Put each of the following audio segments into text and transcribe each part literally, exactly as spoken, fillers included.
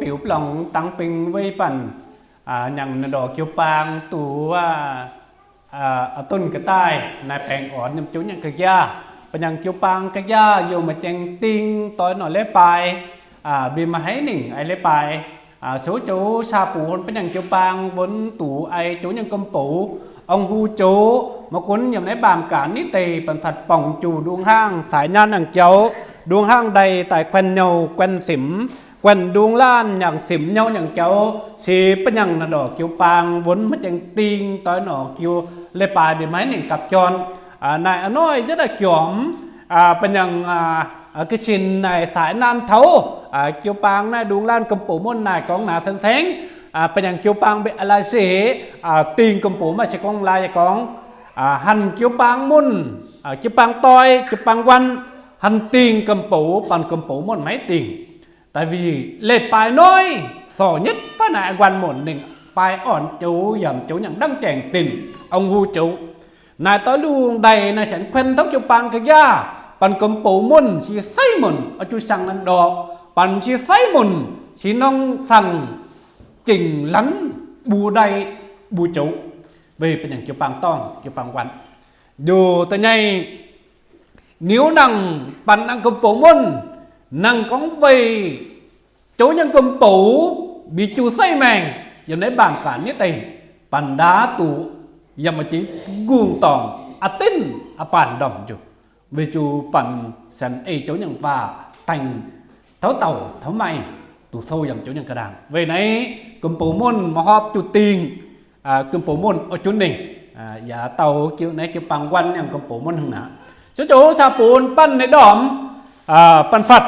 piu plong tang ping vei pan, a, nhang na do kiu pang tu, a, a, a tun ka tai, nai peng on nham chu nhang ka gia. Pa nhang kiu pang ka gia, yo ma cheng ting toi no le pai, a, bi ma hai ning ai le pai. A, su chu sa pu hon pa nhang kiu pang vun tu ai chu nhang kum pu, ong hu chu, ma kun nham nai bam ka ni tei pan sat pong chu dung hang, sai nhan nhang chau, dung hang dai tai quen nhau, quen sim, quen dung lan nhang sim nhau nhang chau, si pa nhang na do kiu pang vun ma cheng ting toi no kiu le pai bi mai ning kap chon. A, nai a noi rất là kiom, a, pa nhang, a, a, ki sin nai sai nan thau, a, kiu pang nai dung lan kum pu mun nai kong na sen seng, a, pa nhang kiu pang bi a lai si, a, ting kum pu ma si kong lai kong, a, han kiu pang mun, a, kiu pang toi, kiu pang wan, han ting kum pu, pan kum pu mun mai ting. Tại vì le pai noi, so nhất pa nai a wan mun ning pai on chu yam chu nhang dang cheng tin, ong hu chu. Nai toi lung dai nai sen quen thok chu pang ka gia, pan kum pu mun si sai mun, a chu sang nan do, pan si sai mun, si nong sang ching lan bu dai bu chu. Vei pa nhang chu pang tong, chu pang wan. Yo ta nhai, niu nang pan nang kum pu mun, nang kong vei, chu nhang kum pu, bi chu sai meng, yam nai bam ka ni tei, pan da tu, yam ma chi gung tong, a tin, a pan dom chu. Vei chu pan sen ei chu nhang pa, tang, thau tau, thau mai, tu sâu yam chu nhang ka dang. Vei nai, kum pu mun, ma hop chu ting, a, kum pu mun, o chu ning, a, ya tau kiu nai kiu pang wan nhang kum pu mun hang na. Su chu sa pun pan nai dom, a, pan fat,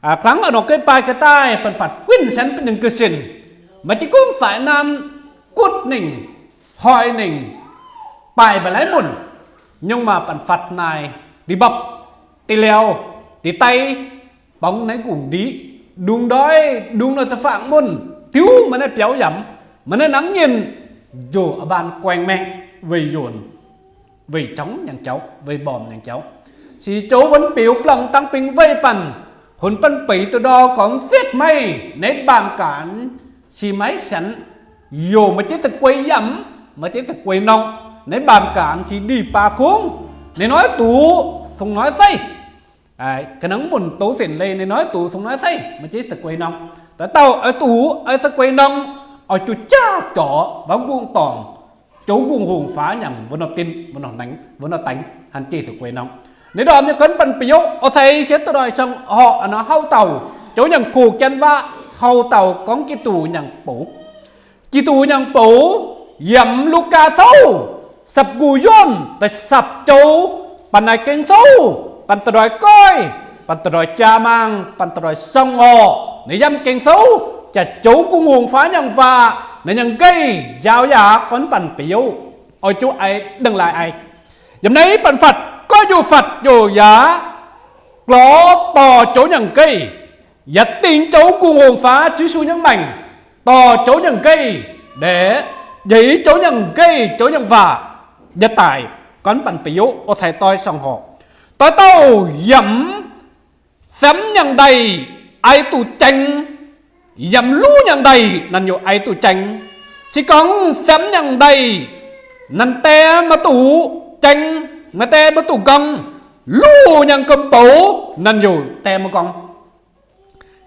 a, klang a no ke pai ka tai, pan fat quên sen pa nhang ka sin. Ma chi kung sai nan, kut ning, hoi ning, pai ba lai mun. Nhưng mà pan fat nai, ti bap, ti leo, ti tai, pong nai gung di, dung doi, dung noi ta phang mun, tiu ma nai piau yam, ma nai nang nyin, yo a ban queng meng, vei yun, vei chong nhang chau, vei bom nhang chau. Si chu vun piu plong tang ping vei pan, hun pan pai tu do kong set mai, nai bam kan, si mai sen, yo ma chi ta quay yam, ma chi ta quay nong, nai bam kan, si di pa kung, nai noi tu, sung noi sai. Ai, ka nang mun tu sin lei nai noi tu sung noi sai, ma chi ta quay nong. Ta tau, ai tu, ai ta quay nong, ai chu cha cho, ba gung tong, chu gung hung fa nhang, vun no tin, vun no nang, vun no tang, han chi ta quay nong. Nai dom nhang kon pan piu, o sai se ta doi sang, ho, a no hau tau, chu nhang ku kian va, hau tau, kong ki tu nhang pu. Chi tu nhang pu, yam Luka sâu, sap gu yon, ta sap chu, pan nai keng sâu, pan ta doi koi, pan ta doi cha mang, pan ta doi song o, nai yam keng sâu, cha chu gung hung fa nhang va, nai nhang gai, jao ya, kon pan piu, oi chu ai, đừng lại ai. Yam nai pan fat, ko yu fat, yu ya, klo to chu nhang gai, ya ting chu gung hung fa, Jisu nhang meng, to chu nhang gai, de, dei chu nhang gai, chu nhang va, ya tai, kon pan piu, o thai toi song ho. Toi tau, yam, sem nhang dai, ai tu cheng, yam lu nhang dai, nan yo ai tu cheng. Si kong sem nhang dai, nan te ma tu cheng, ma te ma tu gong, lu nhang kum pu, nan yo te ma gong.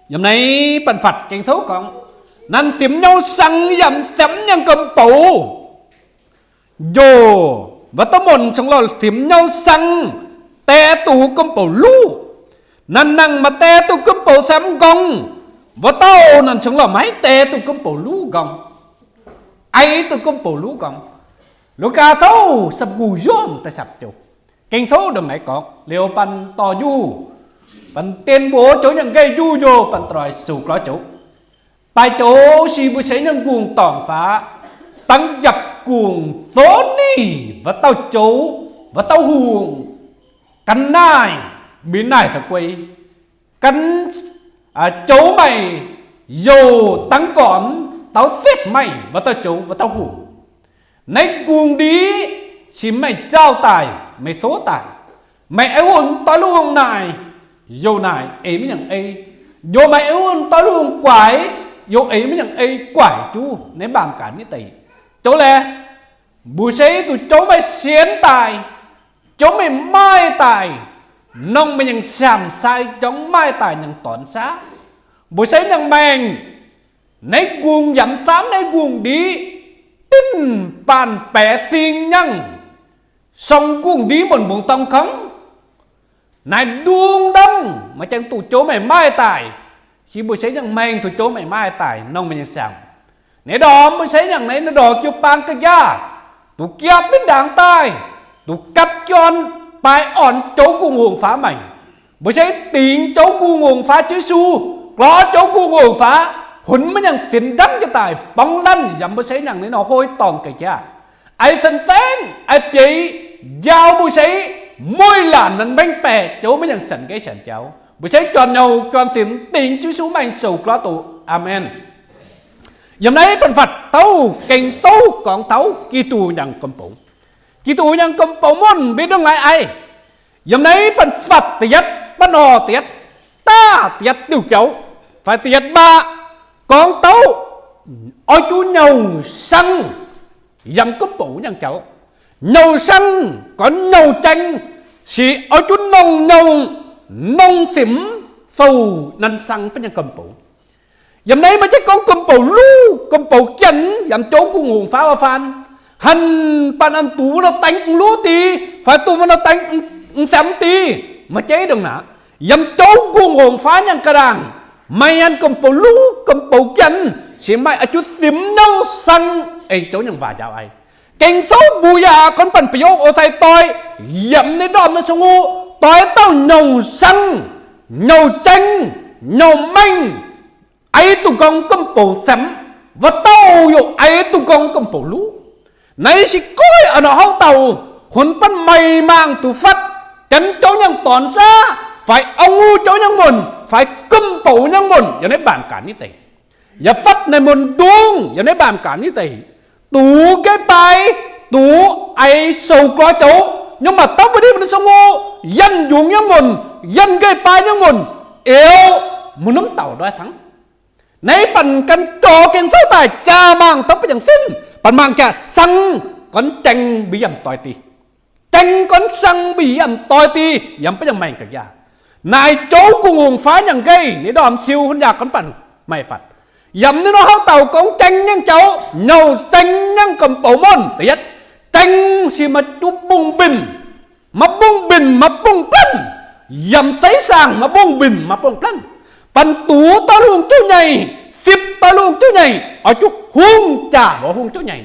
Yam nai pan fat keng sâu kong. Nan sim nhau sang yam sem nhang kum pu. Yo, va ta mun sung lo sim nhau sang, te tu kum pu lu. Nan nang ma te tu kum pu sem gong. Va tau nan sung lo mai te tu kum pu lu gong. Ai tu kum pu lu gong. Luka sâu sap gu yon ta sap chu. Keng sâu đừng ngại kok. Liu pan to yu. Pan tuyên bố chu nhang gai yu yo pan troi su klo chu. Pai chu si bu se nhang gung tong fa, tăng dập cuồng số ni, và tao chủ, và tao hùng, cắn nai, bị nai sa quay, cắn, à, chủ mày, dù tăng còn, tao xếp mày, và tao chủ, và tao hùng. Nãy cuồng đi, si mày trao tài, mày số tài. Mày ấy hôn tao luôn nai, dù nai, ấy mới nhang ấy. Dù mày ấy hôn tao luôn quái, Yô, ê, mĭnh yang ê kuai chu, nê bam ka ni tây. Châu lĕ, bu sê tu châu mây siến tai, châu mây mai tai, nông mĭnh yang sam sai, châu mai tai yang ton sa. Bu sê yang meng, nê gung yăm sam nê gung đi, tin pan pe sing yang, song gung đi môn bung tông khong. Nai đung đăng, ma chăng tu châu mây mai tai. Si bu sê yang meng tu châu mây mai tai, nông mây yang sang. Nê đom bu sê yang nê, nê đo kiu pang kơ gia. Tu kiap vin đang tai. Tu kăp kion pai on châu gung hùng phá mây. Bu sê ting châu gung hùng phá Yêsu. Klo châu gung hùng phá. Hun mây yang sin đăng kơ tai. Pong lăn, yăm bu sê yang nê nô hơi tong kơ gia. Ai sân seng, ai pei, jao bu sê, môi lăn năn beng pe, châu mây yang sân gai sân jao. Bu sê chọn nhau, chọn tìm, tin Yêsu meng sâu klo tu. Amen. Yăm nây păn phật tâu, keng tâu, kong tâu, Kitô yang kơmpâu. Kitô yang kơmpâu môn, bi đăng lai ai. Yăm nây păn phật têyet, păn ho têyet, ta têyet tiu châu. Phải têyet ba, kong tâu, ơ chu nhau săng, yăm kơmpâu yang châu. Nhau săng, kon nhau chăng, si ơ chu nông nhau, nông sim, tâu năn săng păn yang kơmpâu. Yăm nây ma chê kong kơmpâu lu, kơmpâu kian, yăm châu gung hùng phá wa phan. Hăn păn ăn tu ma nô tanh ung lu ti, phải tu ma nô tanh ung, ung sâm ti. Ma chê đăng na. Yăm châu gung hùng phá yang kơdang. Mây ăn kơmpâu lu, kơmpâu kian, si mây a chu sim nâu săng, ê châu yang wa jao ai. Keng sâu bu ya kon păn pio ô sai toi, yăm nê đom nê sông u, toi tâu nhau săng, nhau chăng, nhau manh, ai tu kong kơmpâu sâm, wa tâu yô ai tu kong kơmpâu lu. Nây si koi a nô hâu tâu, hun păn mây mang tu phật, chăn châu yang ton sa, phải ong u châu yang môn, phải kơmpâu yang môn, yô nê bam ka ni tây. Yă phật nê môn đung, yă nê bam ka ni tây. Tu gai pai, tu ai sâu klo châu. Nhưng mà tâu bơ đi bơ đi sông u, yăn dung yang môn, yăn gai pai yang môn. Eo, môn nâm tâu đoi săng. Nây păn kăn cho keng sâu tai, cha mang tâu pă yang sin. Păn mang cha săng, kon chăng bi yăm toi ti. Chăng kon săng bi yăm toi ti, yăm pă yang meng kơ gia. Nai châu gung hùng phá yang gai, nê đom siu hun ya kon păn, mây phật. Yăm nê nô hâu tâu kong chăng yang châu, nhau chăng yang kơmpâu môn, têyet. Chăng si ma chu bung bin, ma bung bin, ma bung plăn. Yăm say sang, ma bung bin, ma bung plăn. Păn tu tơ lung chu nhây, sip tơ lung chu nhây, ơ chu hung cha, wa hung chu nhây.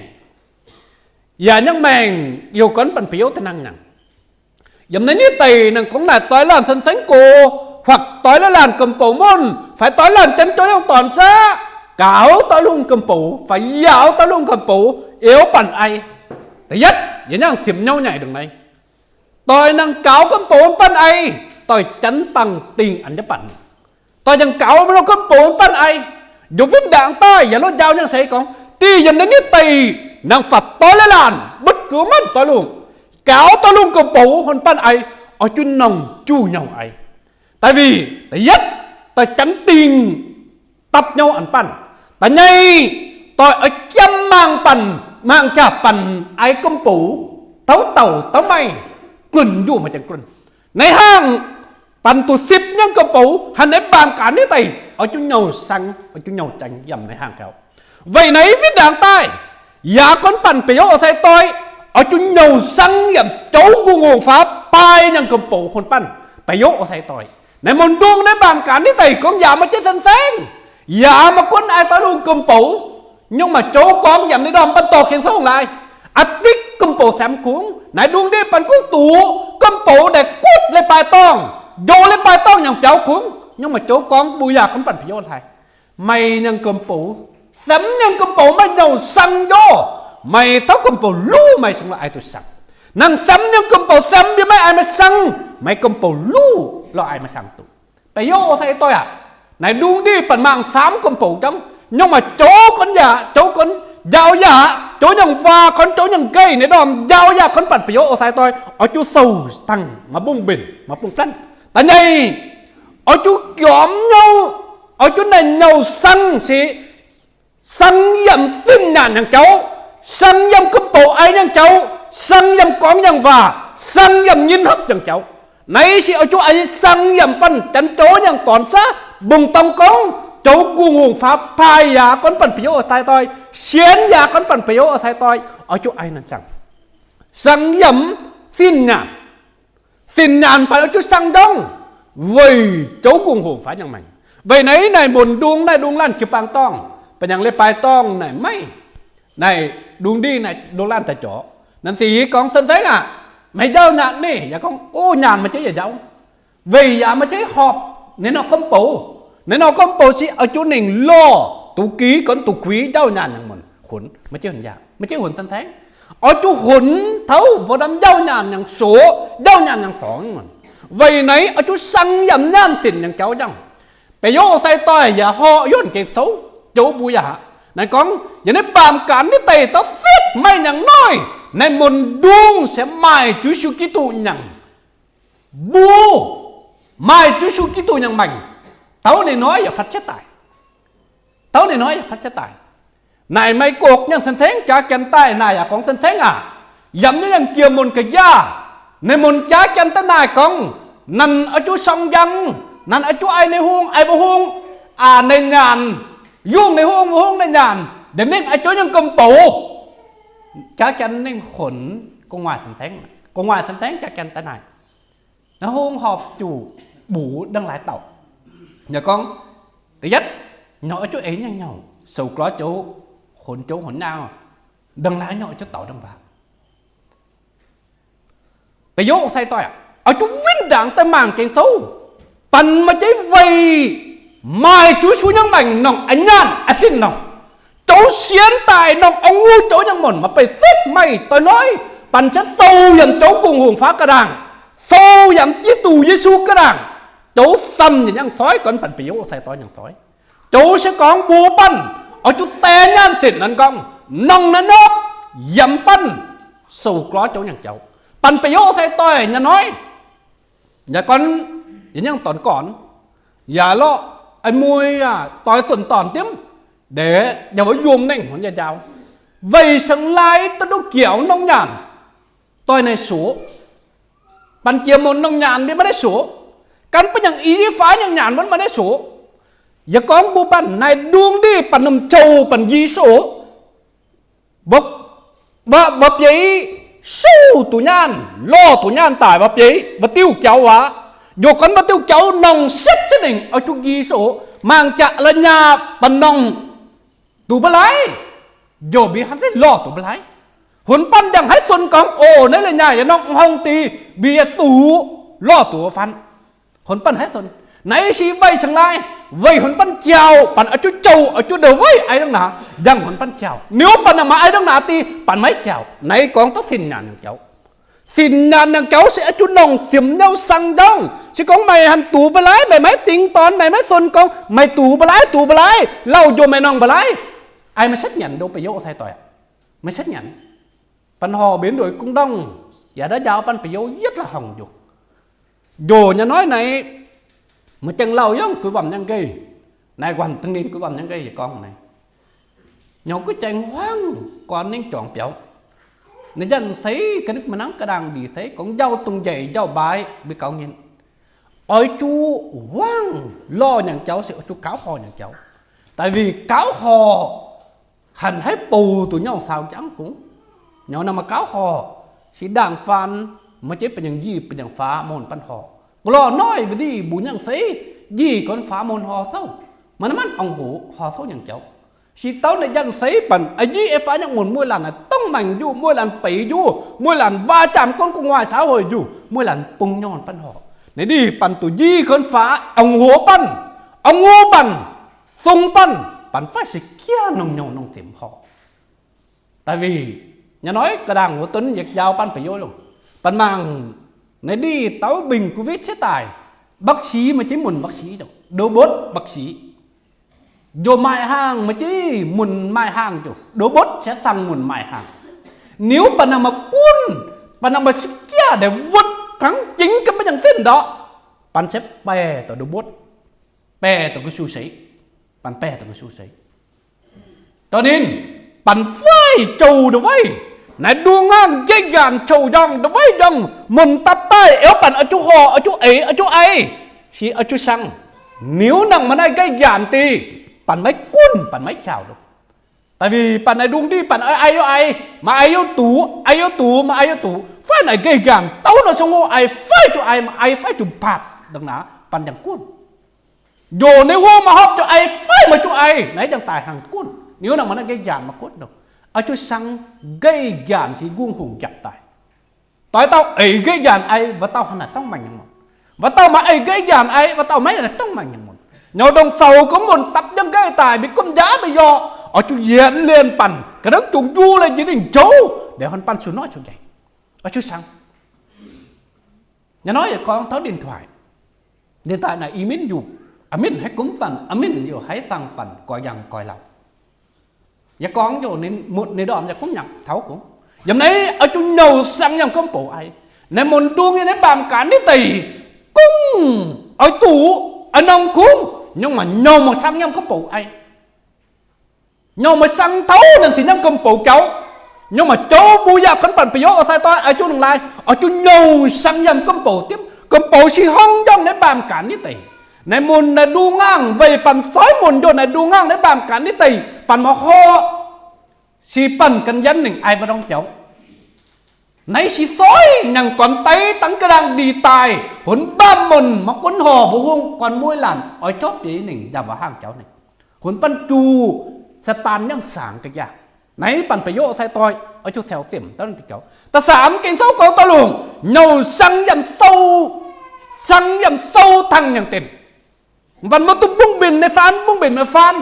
Yă yang meng, yô kon păn pio tơ năng năng. Yăm nê ni tây năng kong nai toi lan sân seng cô, hoặc toi lan kơmpâu môn, phải toi lan chăn châu yang ton sa, cáo tơ lung kơmpâu, phải yao tơ lung kơmpâu, eo păn ai. Têyet, yă yang sim nhau nhảy đăng nây. Toi năng cáo kơmpâu păn ai, toi chăn păng ting ăn yă păn. Toi yang cáo ma nô kơmpâu păn ai. Yô vin đang tai, yă lô jao yang say kong. Ti yăm nê ni tây, năng phật toi lê lan, bất cứ mân toi lung. Cáo toi lung kơmpâu hôn păn ai, ơ chu nông chu nhau ai. Tại vì, têyet, toi chăn ting, tăp nhau ăn păn. Tơ nhây, toi ơ kiăm mang păn, mang cha păn, ai kơmpâu, tâu tâu, tâu mây, klun ju ma chăng klun. Nây hăng, păn tu sip yang kơmpâu, hăn ê bam ka ni tây, ơ chu nhau săng, ơ chu nhau chăng, yăm nây hăng keo. Vậy nây vin đang tai, yă kon păn pio ô sai toi, ơ chu nhau săng yăm châu gung hùng phá pai yang kơmpâu hôn păn, pio ô sai toi. Nây môn đung nê bam ka ni tây kong yă ma chê sân seng. Yă ma kon ai tơ lung kơmpâu. Nhưng mà châu kong yăm nê đom păn to keng sông lai. A tik kơmpâu sâm kung. Nai đung đi păn kung tu. Kơmpâu đe kut lê pai tong. Dô lê pai tong yang piao kung. Nhưng mà châu kong bu yă kon păn pio lai. Mây yang kơmpâu. Sâm yang kơmpâu mây nhau săng dô. Mây tâu kơmpâu lu mây sông la ai tu săng. Năng sâm yang kơmpâu sâm bi mây ai mây săng. Mây kơmpâu lu lo ai mây săng tu. Pê yô ô sai tôi à. Nai đung đi păn mang sâm kơmpâu chăng. Nhưng mà châu kon yă, châu kon jao yă, châu yang wa, kon châu yang gai, nê đom jao yă kon păn pê yô ô sai tôi. Ơ chu sâu tăng, ma bung bin, ma bung plăn. Tơ nhây, ơ chu kiom nhau, ơ chu nai nhau săng si, Sang yam sin nhan yang châu, sang yam kơmpôo ai yang châu, sang yam kong yang va, sang yam nyin hăp yang châu. Nai si ơ chu ai sang yam păn chăn châu yang ton sa, bung tông kong, châu gung hùng fa phai ya kon păn pio sai toi, sien ya kon păn pio sai toi, ơ chu ai nan sang. Sang yam sin nhan. Sin nhan păn ơ chu sang dong. Vei châu gung hùng fa yang meng. Vei nai nai mun dung nai dung lan khi pang tong. Păn yang lê pai tong nai mai. Nai dung di nai dung lan ta cho. Nan si kong sân seng a. Mai dâu nhan ni. Ya kong ô nhan ma chế ya dâu. Vei ya ma chế họp. Nai nọ kơmpôo. Nai nọ kơmpôo si ơ chu ning lo. Tu ký kon tu ký dâu nhan yang mun. Hun. Ma chế hun ya. Ma chế hun sân seng. Ơ chu hun thâu, vô đâm dâu nhan yang số, dâu nhan yang song. Vei nai, ơ chu sang yam nhan sin yang châu dăng. Pe yo sai toi ya họ yon ke sâu, châu bu ya. Nai kong, ya nai bam kan ni tây tao sét mai yang noi. Nai mun dung sẽ mai chu su ki tu yang. Bu, mai chu su ki tu yang meng. Tao nai noi ya phát chết tài. Tao nai noi ya phát chết tài. Nai mai kok yang sân seng, cha kian tai, nai ya kong sân seng a. Yam nai yang kia mun ke ya. Nai mun cha kian tai nai kong. Nan ơ chu song yang. Nan ơ chu ai nai hung, ai bu hung. A nai nhan. Yung nai hung, bu hung nai nhan. Để nên ơ chu yang kơmpôo. Cha kian neng hôn. Kong ngoài sân seng. Kong ngoài sân seng cha kian tai nai. Nó hung họp chu bu đăng lai tàu. Nhà con, thứ nhất, nhỏ ở chỗ ấy nhang nhau, sầu có chỗ hôn, chỗ hôn nhau, đăng lai nhỏ ở chỗ tàu đăng vàng. Bây giờ sai tôi à, ở chỗ vinh đảng tây màng kênh sâu, păn ma chế vây, mai chú su nhang mảnh nòng, anh nhan, anh xin nòng. Châu sien tai nòng ong u châu nhang mon ma pay set mai tôi nói, păn sẽ sâu yam châu gung hùng phá kơ đang, sâu yam Giê-tu Giê-su kơ đang, châu sâm nhang soi kon păn pay yo sai tôi nhang soi. Châu sẽ kong bu păn, ở chú te nhan xin năn kong, nòng năn nộp, yam păn, sâu klo châu nhang châu. Păn pay yo sai tôi nhang nói. Nhà con, nhà nhang ton kon. Nhà lo, ai mui à, toi xuân ton tiêm. Để, nhà với yuông neng, hôn nhà chào. Vậy sáng lai, ta đúc kiểu nông nhàn. Toi này số. Păn chia một nông nhàn, đi mà đấy số. Căn păn nhang ý đi phá nhang nhàn, vẫn mà đấy số. Nhà con bu păn, này đuông đi, păn nông châu, păn dí số. Và, và, và pay su tu nhan, lo tu nhan tai và pay, và tiu kiao wa. Yo kon và tiu kiao nòng set set ning, ở chu gi số, mang cha là nhà păn nòng tu balai. Yo bi hăn lo tu balai. Hôn păn dăng hai xuân kong, ô, nãy là nhà ya nòng hông ti, bi ya tu, lo tu phan. Hôn păn hai xuân. Nãy si vay sang lai. Vay hôn păn chào. Păn ở chú châu, ở chú đầu vay ai đăng nạ. Dăng hôn păn chào. Nếu păn nạ mà ai đăng nạ ti, păn máy chào. Nãy con tóc xin nhàn nhàng châu. Xin nhàn nhàng châu sẽ ở chú nòng xiêm nhau sang dòng. Sẽ con mày hẳn tủ bà lái, mày máy tính toán, mày máy xuân con, mày tủ bà lái, tủ bà lái. Lâu dù mày nòng bà lái. Ai mà xác nhận đâu phải dấu sai tội. Mày xác nhận. Păn hò biến đổi cũng đông. Giả đã giao păn phải dấu rất là hỏng dù. Dù nhà nói này, mà chăng lâu giống cứ vòng nhang gầy. Này quan tâm nên cứ vòng nhang gầy con này. Nhau cứ chăng hoang, con nên chọn béo. Này dân thấy cái nước mà nắng cái đang đi thấy, con dâu tung dậy, dâu bái, bị cáo nghiện. Ôi chú hoang, lo nhang châu sẽ ôi chú cáo ho nhang châu. Tại vì cáo ho, hẳn hãy bù tụi nhau sao chẳng cũng. Nhau nằm mà cáo ho, si đảng phán, mà chế panyang ji, panyang phá, môn păn ho. Lo nói vì đi, bù nhang sấy, ji còn phá môn ho sao. Mà nó mắn ông hổ, ho sao nhang châu. Si tao này dân sấy păn, à ji e phá nhang môn môi làn, tông mảnh du, môi làn pấy du, môi làn va chạm con của ngoài xã hội du, môi làn pung nhon păn ho. Này đi, păn tụi ji còn phá, ông hổ păn, ông hổ păn, sung păn, păn phải si kia nông nhông nông tiệm ho. Tại vì, nhà nói cả đảng của Tuấn Nhật giao păn phải vô luôn. Păn mang, này đi táo bình covid chết tài. Bác sĩ mà chỉ muốn bác sĩ đâu. Đồ bốt bác sĩ. Dù mại hàng mà chỉ muốn mại hàng chứ. Đồ bốt sẽ tăng muốn mại hàng. Nếu păn mà cun, păn mà si kia để vượt thắng chính cái mấy thằng xin đó. Păn sẽ bè tao đồ bốt. Bè tao cái su sấy. Păn bè tao cái su sấy. Cho nên, păn phải châu đa vay. Nai đu ngang dễ dàng châu dong đa vay dong. Mưn tap tay, eo păn a chu ho, a chu ê, a chu ai. Si a chu sang. Nếu năng mà nai dễ dàng ti, păn mê kun, păn mê chào đô. Tại vì păn nai đu đi, păn ai, ai, ai. Mà ai eo tu, ai eo tu, mà ai eo tu. Phải nai dễ dàng, tâu nai sông ai, phải chu ai, mà ai phải chu pat. Đăng na, păn dang kun. Dù nếu hô mà họp chu ai, phải mà chu ai, nai dang tai hăng kun. Nếu năng mà nai dễ dàng mà kun đô. A chu sang dễ dàng si gung hùng giặc tai. Toi tâu ai dễ dàng ai, và tâu hana tông manh yang môn. Và tâu mà ai dễ dàng ai, và tâu mê hana tông manh yang môn. Nhau đồng sầu có môn tập dang dễ tai, bị công giá bị do. A chu diễn liên păn, cái đó chung du là chỉ định châu, để hân păn su nói su dạy. A chu sang. Nhà nói con tháo điện thoại. Điện thoại này y minh dù. A minh hãy cúm păn, a minh dù hãy phang păn, coi dang coi lâu. Dạ con dù nên một nơi đó dạ cũng nhặt tháo cũng. Dâm nai, a chu nhau sang nhằm công bố ai. Nai môn đu nghe nai bam cả nít tây. Cũng, ai tu, ai nông cũng. Nhưng mà nhau mà sang nhằm công bố ai. Nhau mà sang tháo nên thì nhằm công bố châu. Nhưng mà châu bu ya khấn păn phải dô sai toi, a chu năng lai. A chu nhau sang nhằm công bố tiếp. Công bố si hong dong nai bam cả nít tây. Nai môn nai đu ngang, vay păn soi môn dô nai đu ngang nai bam cả nít tây. Păn mà ho. Si păn căn dăn neng ai và dong châu. Nai si soi, nhang con tay tăng cái đang đi tai. Hôn bam môn, mà con ho, vô hông, con mũi làn. Ôi chóp dễ neng, dạp vào hàng châu neng. Hôn păn chu, Satan nhang sang cái da. Nai păn phải dô sai toi, ôi chu theo tìm, tăng cái châu. Ta sám kinh số con ta lùng, nhau sang dâm sâu, sang dâm sâu thăng nhang tên. Văn mô tu bung bin nai phan, bung bin nai phan.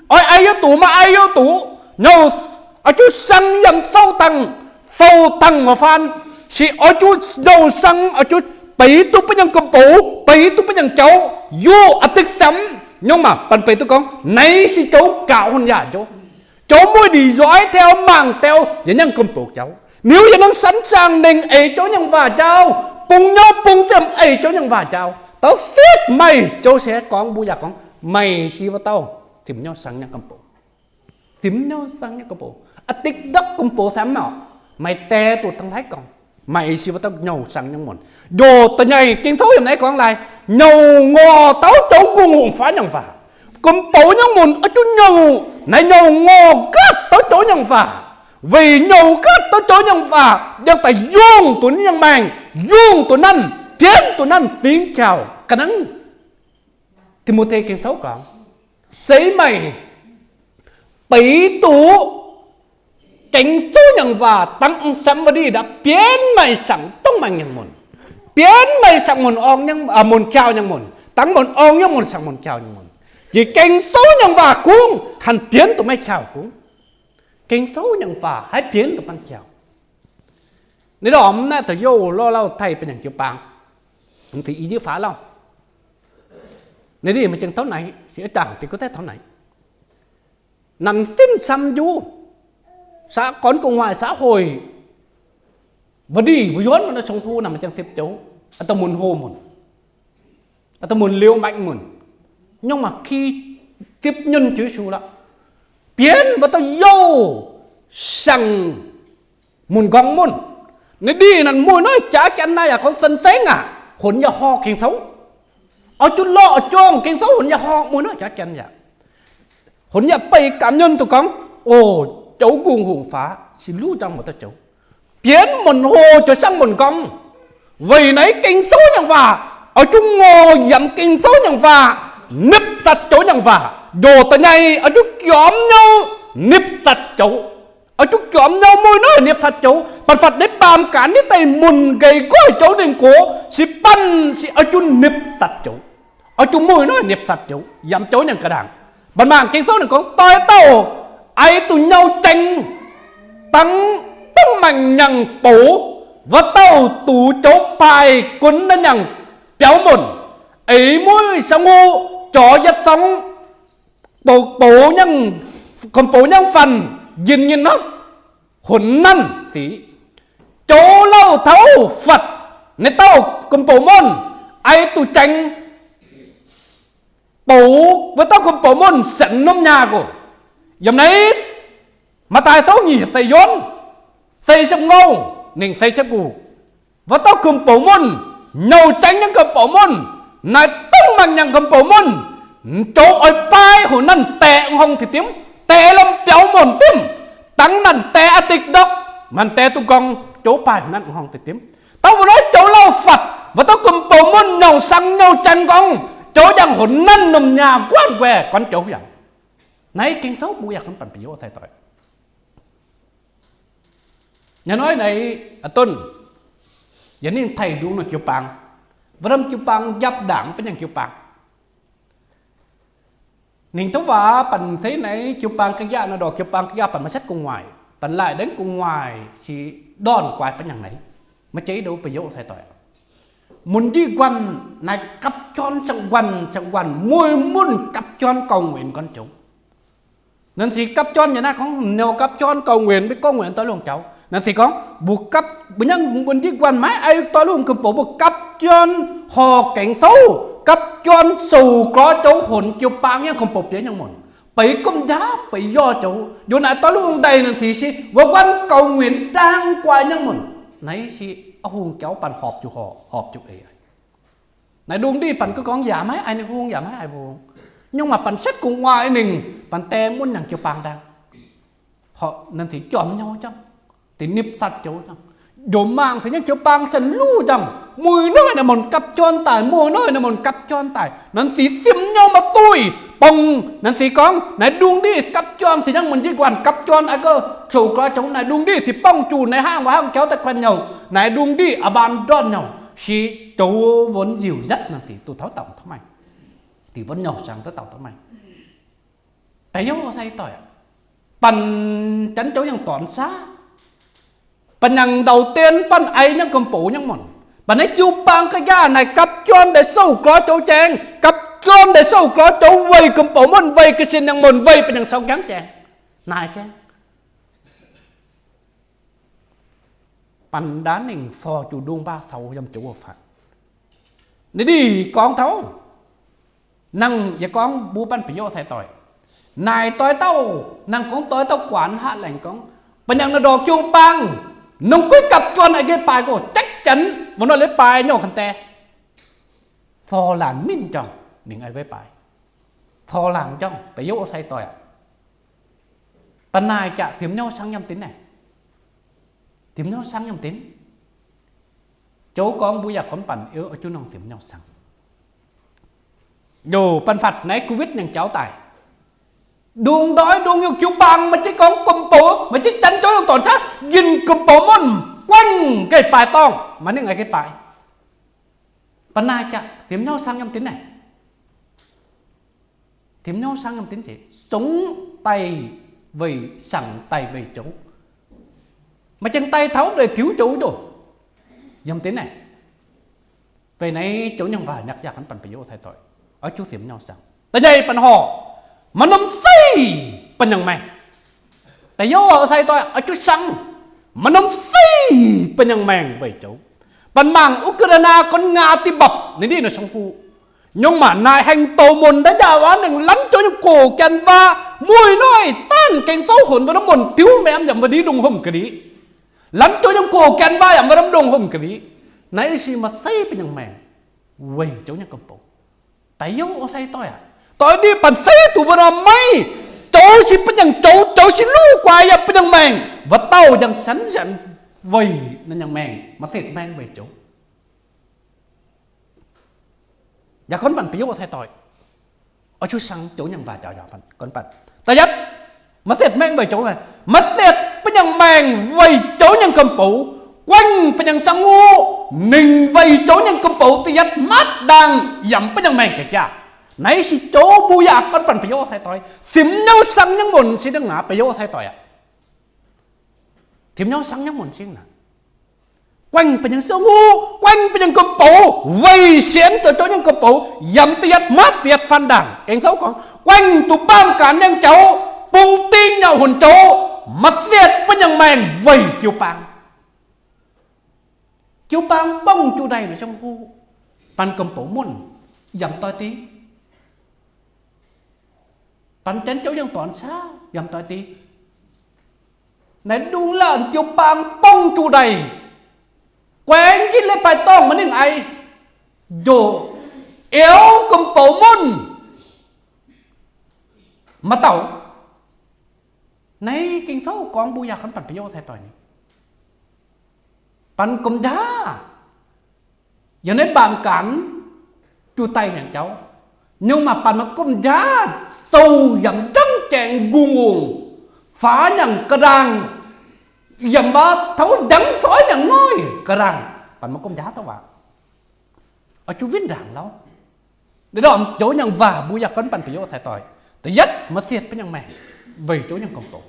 Ôi ai eo tu, mà ai eo tu. Nhau, a chu sang dâm sâu thăng, sâu thăng mà phan. Si a chu nhau sang, a chu pay tu panyang công bố, pay tu panyang châu. Yu a tich sắm, nhưng mà păn pay tu con, nai si châu cao hơn ya châu. Châu mũi đi dõi theo màng theo, ya nhang công bố châu. Nếu ya năng sẵn sàng neng ê châu nhang và châu, pung nhau pung xem ê châu nhang và châu. Tao siết mày, châu sẽ con bu ya con, mày si và tao, tìm nhau sang nhang công bố. Tìm nhau sang nhang công bố. A tich đốc công bố sắm mạo, mày tê tu thăng thái con. Mày si và tao nhau sang nhang môn. Dô ta nhai kinh thấu yam nai con lai. Nhau ngò tao châu gung hùng phá nhang và. Công bố nhang môn, a chu nhau, nai nhau ngò gắt tao châu nhang và. Vì nhau gắt tao châu nhang và, dang ta dùng tu nhang mang, dùng tu năn, phiến tu năn, phiến chào. Cái năng Timôthê kinh thấu con. Sấy mày, pay tu, Chêng tu nhang và tăng sắm và đi đã piến mày sẵn tông manh nhang môn. Piến mày sẵn môn ong nhang, à, môn chào nhang môn. Tăng môn ong nhang môn sẵn môn chào nhang môn. Chỉ chêng tu nhang và cũng, hẳn piến tu mày chào cũng. Chêng tu nhang và, hãy piến tu mày chào. Nai đom nai ta dô lo lau thầy panyang chiu pang. Thì ý nghĩa phá lau. Nai đi mà chêng thấu nai, thì ở tàng thì có thể thấu nai. Năng tin sắm du. Xã, còn cộng hòa xã hội. Và đi, và yuan mà nó sống hô nằm trong thiệp châu. Ata môn hô môn. Ata môn liêu mạnh môn. Nhưng mà khi tiếp nhận Chúa Giêsu là. Piến và ta dô. Sẵn Môn gong môn. Nai đi năn môi nói chả chăn nai ya con sân sén à. Hôn ya ho kinh sâu. Ở chút lo ở chuông kinh sâu hôn ya ho môi nói chả chăn ya. Hôn ya pay cảm nhận tụ con. Ồ, châu gung hùng phá. Xin lũ trong một ta châu. Piến môn hồ cho sang môn gong. Vậy nãy kinh sâu nhang và. Ở chung ngô dặm kinh sâu nhang và. Nếp sạch châu nhang và. Đồ ta nhai ở chút kióm nhau. Nếp sạch châu. Ở chung kióm nhau môi nói niệm thật châu, bật Phật đấy bàm cả nít tay mùn gầy gói châu nên cố, si bắn si ở chung niệm thật châu. Ở chung môi nói niệm thật châu, dặm châu nhang cả đảng. Bật mạng kinh số này có tôi tàu, ai tụ nhau tranh, tăng tăng mạnh nhang bố, và tàu tụ châu bài quân đã nhang béo mồn. Ấy môi sang hô, chó giật sóng, Bổ, bổ nhang, còn bổ nhang phần, yin nhin hốc. Hôn năn, thì. Châu lau thấu Phật, nê tao còn bổ môn, ai tụ tranh. Bổ, với tao còn bổ môn, sẵn nôm nhà cô. Dòng này, Mathai số nhì, tây yon, tây sep ngâu, ning tây sep gu. Và tâu khum pô mun, nhâu chanh nhang khum pô mun, nai tông mang nhang khum pô mun, châu ơi pai hô năn tê hông thì tiêm, tê lâm piao mun tiêm, tăng năn tê atik độc, man tê tu gong, châu pai hô năn hông thì tiêm. Tâu vừa nói châu lau phật, và tâu khum pô mun nhâu sang nhâu chanh gong, châu jang hô năn nôm nhà quan que, con châu yang. Nai keng sâu bu yak khăn pan pio sai toi. Nhà nói này, à, Tuân. Giờ nên thầy đúng là Kiều Pang. Và đâm Kiều Pang giáp đảng với nhang Kiều Pang. Ninh tâu và pan thế này, Kiều Pang cái gã nào đó, Kiều Pang cái gã pan mà xét cùng ngoài. Pan lại đến cùng ngoài, si đòn quay pan nhang này. Mà chế đâu phải dấu sai tội. Mun di quan, này cấp chon sang quan, sang quan, môi mun cấp chon cầu nguyện con chủ. Năn si cấp chon nhà na khong, nêu cấp chon cầu nguyện, bi cầu nguyện tơ luông châu. Năn si khong, bu cấp, bu nhang bu di quan mai, ai tơ luông khum pô bu cấp chon, hô keng sâu, cấp chon sâu, có châu hồn Kiều Pang nhang khum pô pia nhang mun. Pei khum ja, pei yo châu, yo na tơ luông đây năn si si, và quan cầu nguyện đang qua nhang mun. Nai si, a hùng châu pan họp chu họp, họp chu ê. Nai đung đi pan cứ khong ya mai, ai nai hung ya mai, ai hung. Nhưng mà pan xét cùng ngoài ninh, pan tê mun nhang Kiều Pang đang. Họ, năn si chom nhâu chăng. Thì nip sat châu chăng. Dô mang si nhang Kiều Pang sen lu chăng. Mùi nói nai mun cấp chon tai, mùi nói nai mun cấp chon tai. Năn si sim nhâu mà tui, pong, năn si khong, nai đung đi cấp chon si nhang mun di quan cấp chon, ai cơ, sâu có châu nai đung đi si pong chu, nai hang và hang châu ta quen nhâu. Nai đung đi, à ban đòn nhâu. Si châu vẫn dìu dắt năn si tu tháo tổng tháo mai. Thì vẫn nhâu sang tháo tổng tháo mai. Tại dấu sai tội. Pan chắn châu nhang tỏn xa. Pan nhang đầu tiên, pan ai nhang khum pô nhang mun. Pan ai Kiều Pang cái gã này cấp chon để sâu có châu chang. Cấp chon để sâu có châu vây khum pô mun, vây cái xin nhang mun, vây pan nhang sâu gắng chang. Nai chang. Pan đa ninh so chu đung ba sau yam chu phạt. Ni đi khong thâu. Năng ya khong bu pan pio sai toi. Nai toi tâu, năng khong toi tâu quản hạ lệnh khong. Pan nhang na đo Kiều Pang. Nông quỹ cặp chuan ai ghé pai cô, chắc chắn, muốn nói lấy pai nhau khăn te. So làn min chong, ninh ai ghé pai. So làn chong, pio sai toi à. Pan nai chả thiêm nhau sang nhâm tín này. Thiêm nhau sang nhâm tín. Châu khong bu ya khom pan, ơ, ơ, chu nong thiêm nhau sang. Yo, pan phạt nai Covid nang cháo tai. Đung đói, đung yuk Kiều Pang, mà chỉ khong khom pô, mà chỉ chắn châu yuk tỏn xa, gin khom pô mon, quanh cái pai tong, mà ninh ai cái pai. Pan nai chả thiêm nhau sang nhâm tín này. Thiêm nhau sang nhâm tín si. Sống tay vầy, sẵn tay vầy châu. Mà chăng tay tháo để thiếu châu châu. Nhâm tín này. Vầy nai châu nhang và nhắc nhắc khăn pan pio sai toi. Ơ chu thiêm nhau sang. Ta nhai pan ho. Mà nâm si pan nhang meng. Ta yo sai toi, ơ chu sang. Mà nâm si pan nhang meng vầy châu. Pan mang Ukraine con Nga ti bập, ni đi na song hu. Nhưng mà nai heng tô mon đã ja wa neng lăn châu nhang cô kian wa, mùi nói tan keng sâu hồn wa nâm mon tiếu mem yam wa đi đung hôm kri. Lăn châu nhang cô kian wa yam wa nâm đung hôm kri. Nai si mà si pan nhang meng. Vầy châu nhang khom pô. Ta yo sai toi à. Toi đi pan si tu wa nâm mai. Châu si pan nhang châu, châu si lu qua ya pan nhang meng. Wa tâu yang sẵn sẵn vầy nai nhang meng. Mà thiệt meng vầy châu. Ya khon pan pio sai toi. Ơ chu sang châu nhang và cháo ya pan, khon pan. Ta yat, mà thiệt meng vầy châu này. Mà thiệt pan nhang meng vầy châu nhang khom pô. Quanh pan nhang sang u, ninh vầy châu nhang khom pô ti yat mát đang yam pan nhang meng cái cha. Nai si châu bu ya khon pan pio sai toi. Thiêm nhau sang nhang mon si đăng na pio sai toi à. Thiêm nhau sang nhang mon si na. Quanh pan nhang sông u, quanh pan nhang khom pô, vầy siến cho châu nhang khom pô, yam ti yat mát ti yat phan đang. Keng sâu khong, quanh tu pam kan nhang châu, pung ting nhau hồn châu, mà thiệt pan nhang meng vầy Kiều Pang. Kiều Pang pong chu đài na sông u, pan khom pô mon, yam toi ti. Pan chắn châu nhang tỏn xa, yam toi ti. Nai đung la kiêu pang pong chu đài. Kueng ghi lê pai tong ma ning ai. Jô, iêu kưm pô mưn. Ma tâu. Nai Kinh Sô kong bu yak khan păn pơ yô sai toi ni. Păn kưm ja. Yơ nai bam kan chu tay nhang châu. Nhưng mà păn ma kưm ja sâu yăm dăng cheng gung gung. Phá nhang kơdang. Yăm ba thâu dăng soi nhang ngôi kơdang. Păn ma kưm ja tâu ba. Ơ chu vin dang lau. Để đó châu nhang va bu yak khan păn pơ yô sai toi. Tơ yat ma thiet pơ nhang meng. Vay châu nhang kưm pô.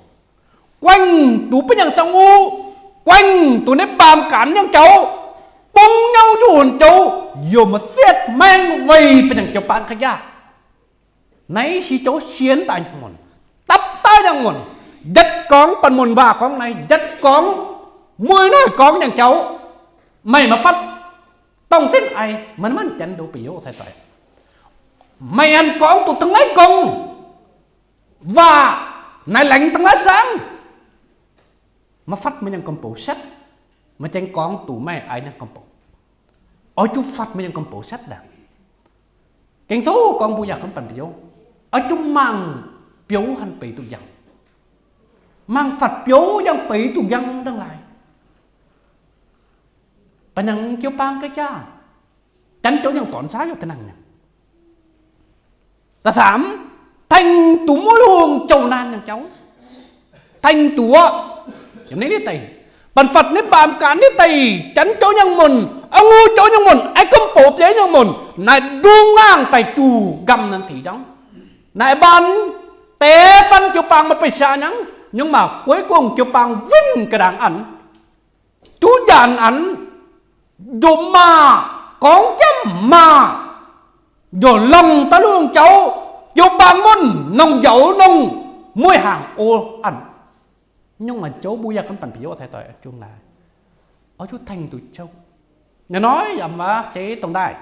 Kueng tu pơ nhang sang u, kueng tu nai bam kan nhang châu, pung nhau du hôn châu, yô ma siet meng vay pơ nhang châu pang kha ja. Nai si châu siên ta nhang mưn, tap ta nhang mưn, jat kong păn mưn va kong nai, jat kong, mui nai kong nhang châu, mei ma phăt, tong sin ai, mân mân chăn du pơ yô sai toi. Mei ăn kong tu tâng lai kong, Và nai leng tâng lai sang. Ma phăt ma nhang kưm pô sat. Ma cheng kong tu mei ai nhang kưm pô. Ơ chu phăt ma nhang kưm pô sat đa. Kinh Sô kong bu yak khan păn pơ yô. Ơ chu mang piêu hăn pê tu yang. Mang phăt piêu yang pê tu yang dăng lai. Pơ nhang kiêu pang kơ cha. Chăn châu nhang ton sa yô tơ năng nhang. Tơ sam, thêng tu môi hùng châu nan nhang châu. Thêng tu ơ. Yăm nai ni tây. Păn phăt ni bam kan ni tây. Chăn châu nhang mưn. Ơ ngu châu nhang mưn. Ai kưm pô pia nhang mưn. Nai đung ngang tây chu găm nan thi dong. Nai ban. Tê phăn kiêu pang ma pê sa nhang. Nhưng mà cuối cùng kiêu pang vin kơdang ăn. Chu jan ăn, jô ma, kong chăm ma, jô lòng ta luông châu, kiêu pang mưn, nông dâu nông, môi hàng ô ăn. Nhưng mà châu bu yak khan păn pơ yô sai toi, chung lai. Ơ chu thêng tu châu. Nai nói yăm ba chế tổng đài.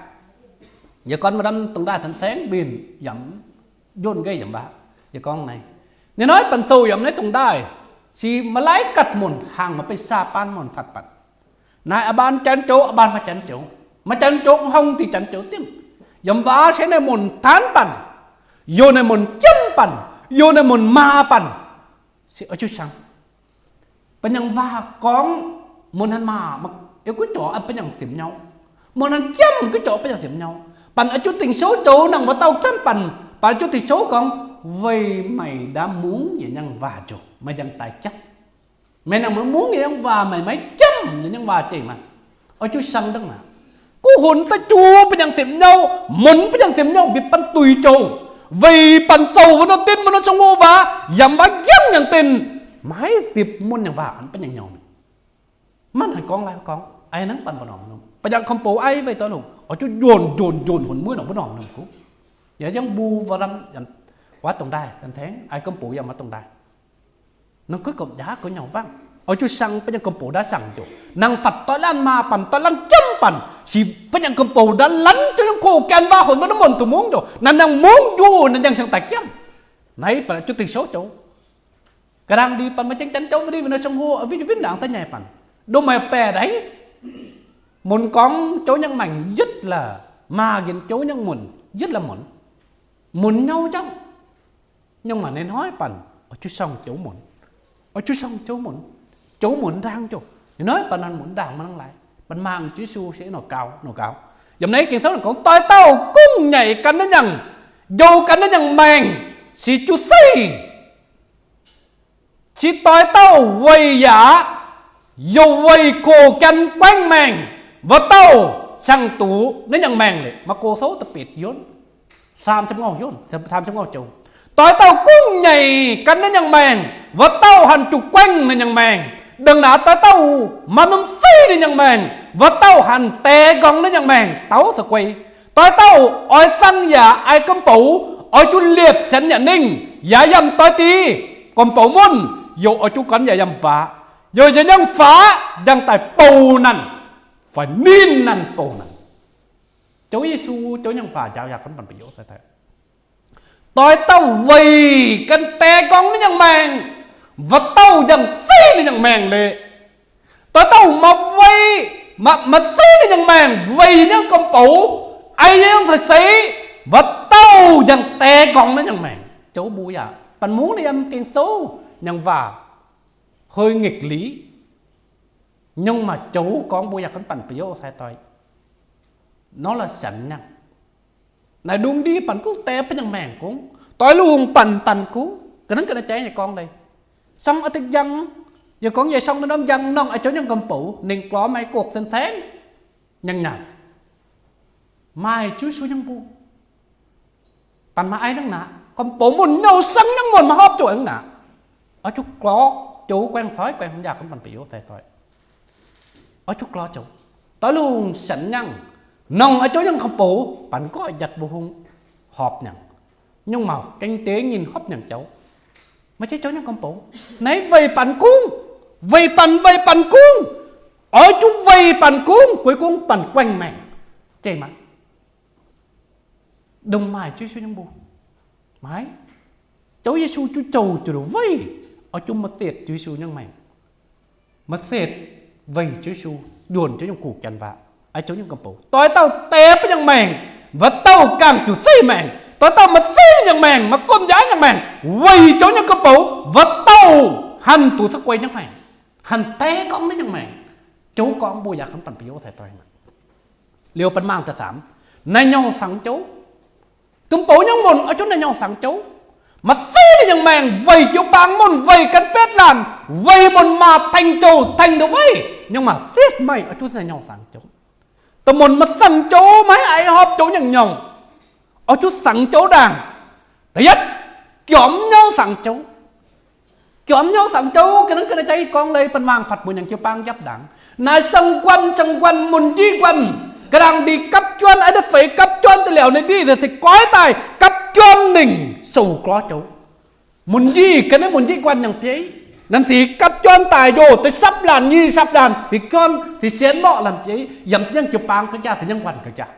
Yơ kong ma đăm tổng đài sẵn sàng bin yăm Yôn gay yăm ba. Yơ kong nai. Nai nói păn sâu yăm nai tổng đài. Si ma lai kăt mưn hăng ma pê sa păn mưn phăt păn. Nai a ban chăn châu, a ban ma chăn châu. Ma chăn châu hông ti chăn châu tim. Yăm ba si nai mưn than păn. Yô nai mưn chăm păn. Yô nai mưn ma păn. Si ơ chu sang. Pơ nhang va kong, mưn hăn ma, ma, ơ kơ chô ăn pơ nhang sim nhau. Mưn hăn chăm kơ chô pơ nhang sim nhau. Păn ơ chu tĭng sâu châu năng va tâu chăm păn, păn ơ chu tĭng sâu kong, vay mày đã mung yơ nhang va châu, mày dăng tai chăm. Mày năng mung yơ nhang va mày, mày chăm yơ nhang va chê mày. Ơ chu sang dăng na. Kơ hôn ta chu pơ nhang sim nhau, mưn pơ nhang sim nhau, bi păn tui châu. Vay păn sâu, vân tin, vân sông vô va, yăm ba giăng nhang tin. Mãi sip mưn nhang va, ăn pơ nhang nhau. Măn hăn kong lai kong, ai năng păn păn nong nong. Pơ nhang kong pô ai vay tơ lung. Ơ chu yôn, yôn, yôn, hôn mưn nong păn nong nong kơ. Yơ yang bu va lam, yăm, wa tổng đài, yăm thêng, ai kong pô yăm ma tổng đài. Năng kơ kong ja kơ nhau văng. Ơ chu sang pơ nhang kong pô đa sang chu. Năng phăt tơ lăn ma păn, tơ lăn chăm păn. Si pơ nhang kong pô đa lăn chu nhang kô kian va hôn đa môn tu mung chu. Năng năng mung chu, năng nhang sang tai kiam. Nai păn chu tĭng sâu chu. Kơdang đi păn ma cheng chăn châu đi, vin sông hô, vin, vin đang ta nhai păn. Đô mày pê đấy. Mưn kong châu nhang manh, rất là, ma gin châu nhang mưn, rất là mưn. Mưn nhau chăng. Nhưng mà nên hỏi păn, ơ chu song châu mưn. Ơ chu song châu mưn. Châu mưn đang châu. Nên hỏi păn ăn mưn đang ma năng lai. Păn mang chu su sẽ nô cao, nô cao. Yăm nai Kinh Sô kong toi tâu kung nhảy căn nai nhang. Dâu căn nai nhang meng. Si chu si. Si toi tâu vay ya. Yô vay kô căn kueng meng. Va tâu sang tu nai nhang meng lê. Ma kô sâu ta pit yôn. Sam chăm ngâu yôn, sam, sam chăm ngâu châu. Toi tâu kung nhảy căn nai nhang meng, va tâu hăn chu kueng nai nhang meng. Đăng na toi tâu ma num si nai nhang meng, va tâu hăn tê gong nai nhang meng, tâu sa quay. Toi tâu, ơi sang ya, ai kong pô, ơi chu liệt sân ya ning, ya yăm toi ti, kong pô mưn, yô ơi chu kăn ya yăm phá. Yô ya nhang phá, dăng tai pô năn, phải nin năn pô năn. Châu Yêsu, châu nhang phá, jao ya kăn păn pơ yô sai tai. Toi tâu vay căn tê gong nai nhang meng. Va tâu dăng si thây ni ñang meng lê. Tơtao ma vay, ma, ma thây ni ñang meng, vay ñang kơmpôl, ai ñang thây thây, wa tao ñang te kong ni ñang meng. Châu bu ya, păn mông ni yam kinh số, ñang wa hơi nghịch lý. Nhưng mà châu kong bu ya khan păn pơ yo sai toi. Nó là sẵn nhăng. Nai đung đi păn kung te pơ ñang meng kung. Toi lu hung păn tăn kung. Kơnang kơnang chai ña kong đây. Song a tik jăng. Ya kong ya song na dong jăng nong a châu ñang kơmpôl. Ning klo mai kok sen sen. Ñang ñang. Mai chu su ñang bu. Păn ma ai nang na. Kơmpôl mun nau sang nang mun ma họp châu nang na. A chu klo châu kueng soi kueng hung ya khan păn pơ yo sai toi. Ơ chu klo châu. Tơ lung sẵn nhăng. Nong ơ châu nhăng kơmpôl. Păn kơ jat bu hung họp nhăng. Nhưng mà kinh tế nhìn họp nhăng châu. Mà chứ châu nhăng kơmpôl. Nai vay păn kung. Vay păn, vay păn kung. Ơ chu vay păn kung. Cuối cùng păn quanh mẹ. Chê mà. Đừng mai Chúa Giêsu nhăng bu. Mai. Châu Giêsu chu châu chu đu vay. Ơ chu mă tiệt Chúa Giêsu nhăng mẹ. Mă tiệt vay Chúa Giêsu đuôn Chúa nhăng ku chân vạ. Ai châu nhăng kơmpôl. Tôi tao tep nhăng meng. Và tao kang chu si meng. Tôi tao mă si nhăng meng. Mă kôm ja nhăng meng. Vay châu nhăng kơmpôl. Và tao hăn tu sa quay nhăng meng. Hăn te kong nhăng meng. Châu kong bu ya khan păn pơ yo sai tôi mă. Liêu păn mang tơ sam. Nai nhong sang châu. Kơmpôl nhăng mun, ơ chu nai nhong sang châu. Mă si ni nhăng meng, vay kiêu pang mun, vay kăn pet lan, vay mun ma thanh châu, thanh đu vay. Nhưng mà tiệt mai, ơ chu nai nhong sang châu. Tơ mun mă sang châu, mai ai họp châu nhăng nhong. Ơ chu sang châu đang. Tơ yat, kiom nhong sang châu. Kiom nhong sang châu, kơnang kơnang chai kong lei păn mang phạt bu nhăng kiêu pang jap đang. Nai sang quan, sang quan mun di quan. Kơnang đi cấp chuan, ai đa phải cấp chuan tơ leo nai di, thì coi tai, cấp chuan ning, sâu klo châu. Mun di, kơnang mun di quan nhăng pei. Năn si cấp chuan tai yo, tơ sắp lan, nhi sắp lan, si chuan, si sien mọ lan pei, yam si nhăng kiêu pang kơ ja, si nhăng quan kơ ja.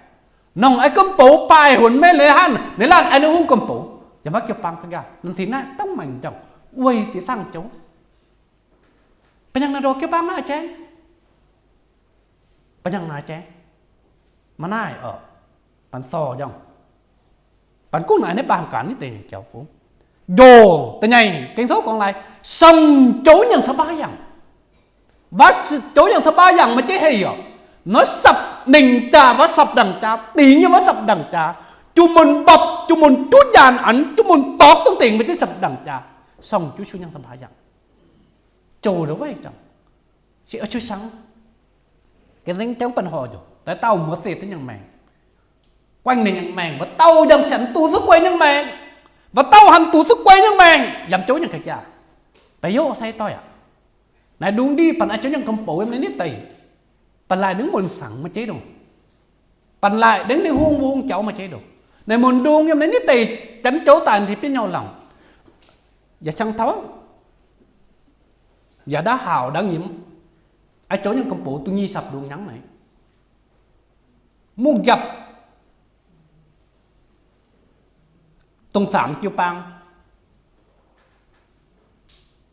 Nong ai kơmpôl pai hôn mê lê hăn, nê lan ai nê hung kơmpôl. Yam mă kiêu pang kơ ja, năn si nai tong meng jong, uay si sang châu. Pơnhăng na đô kiêu pang na cheng. Pơnhăng na cheng. Mă nai, ơ. Păn so jong. Păn kung nai nê ban kan ni têng châu kung. Đô, tơ nhai, kêng số còn lại. Song châu nhăng sa ba yang. Wa s-, châu nhăng sa ba yang mă chê hê yo. Nó sập nêng cha, wa sập đăng cha, tỉ như wa sập đăng cha. Chu mun bập, chu mun tút jan ăn, chu mun tọt tông têng mă chê sập đăng cha. Song chu su nhăng sa ba yang. Châu đa vay chăng. Si ơ chu sang. Kơnang châu păn ho yo. Tơ tao mă si tơ nhăng meng. Quanh nêng nhăng meng. Wa tao jang sẵn tu su quay nhăng meng. Wa tao hăn tu su quay nhăng meng. Yam châu nhăng kơ cha. Pơ yo sai tôi a. Nai đung di păn a châu nhăng kơmpôl yam nai nit tây. Păn lai đing mun sang mă chê đô. Păn lai đing nai hung hung châu mă chê đô. Nai mun đung yam nai nit tây chăn châu tan thì pin nhau lòng. Ya sang thao. Ya đa hao đa ngim. A châu nhăng kơmpôl tu nhi sập đung nhăng nai. Mŭk jăp. Tông sam kiêu pang.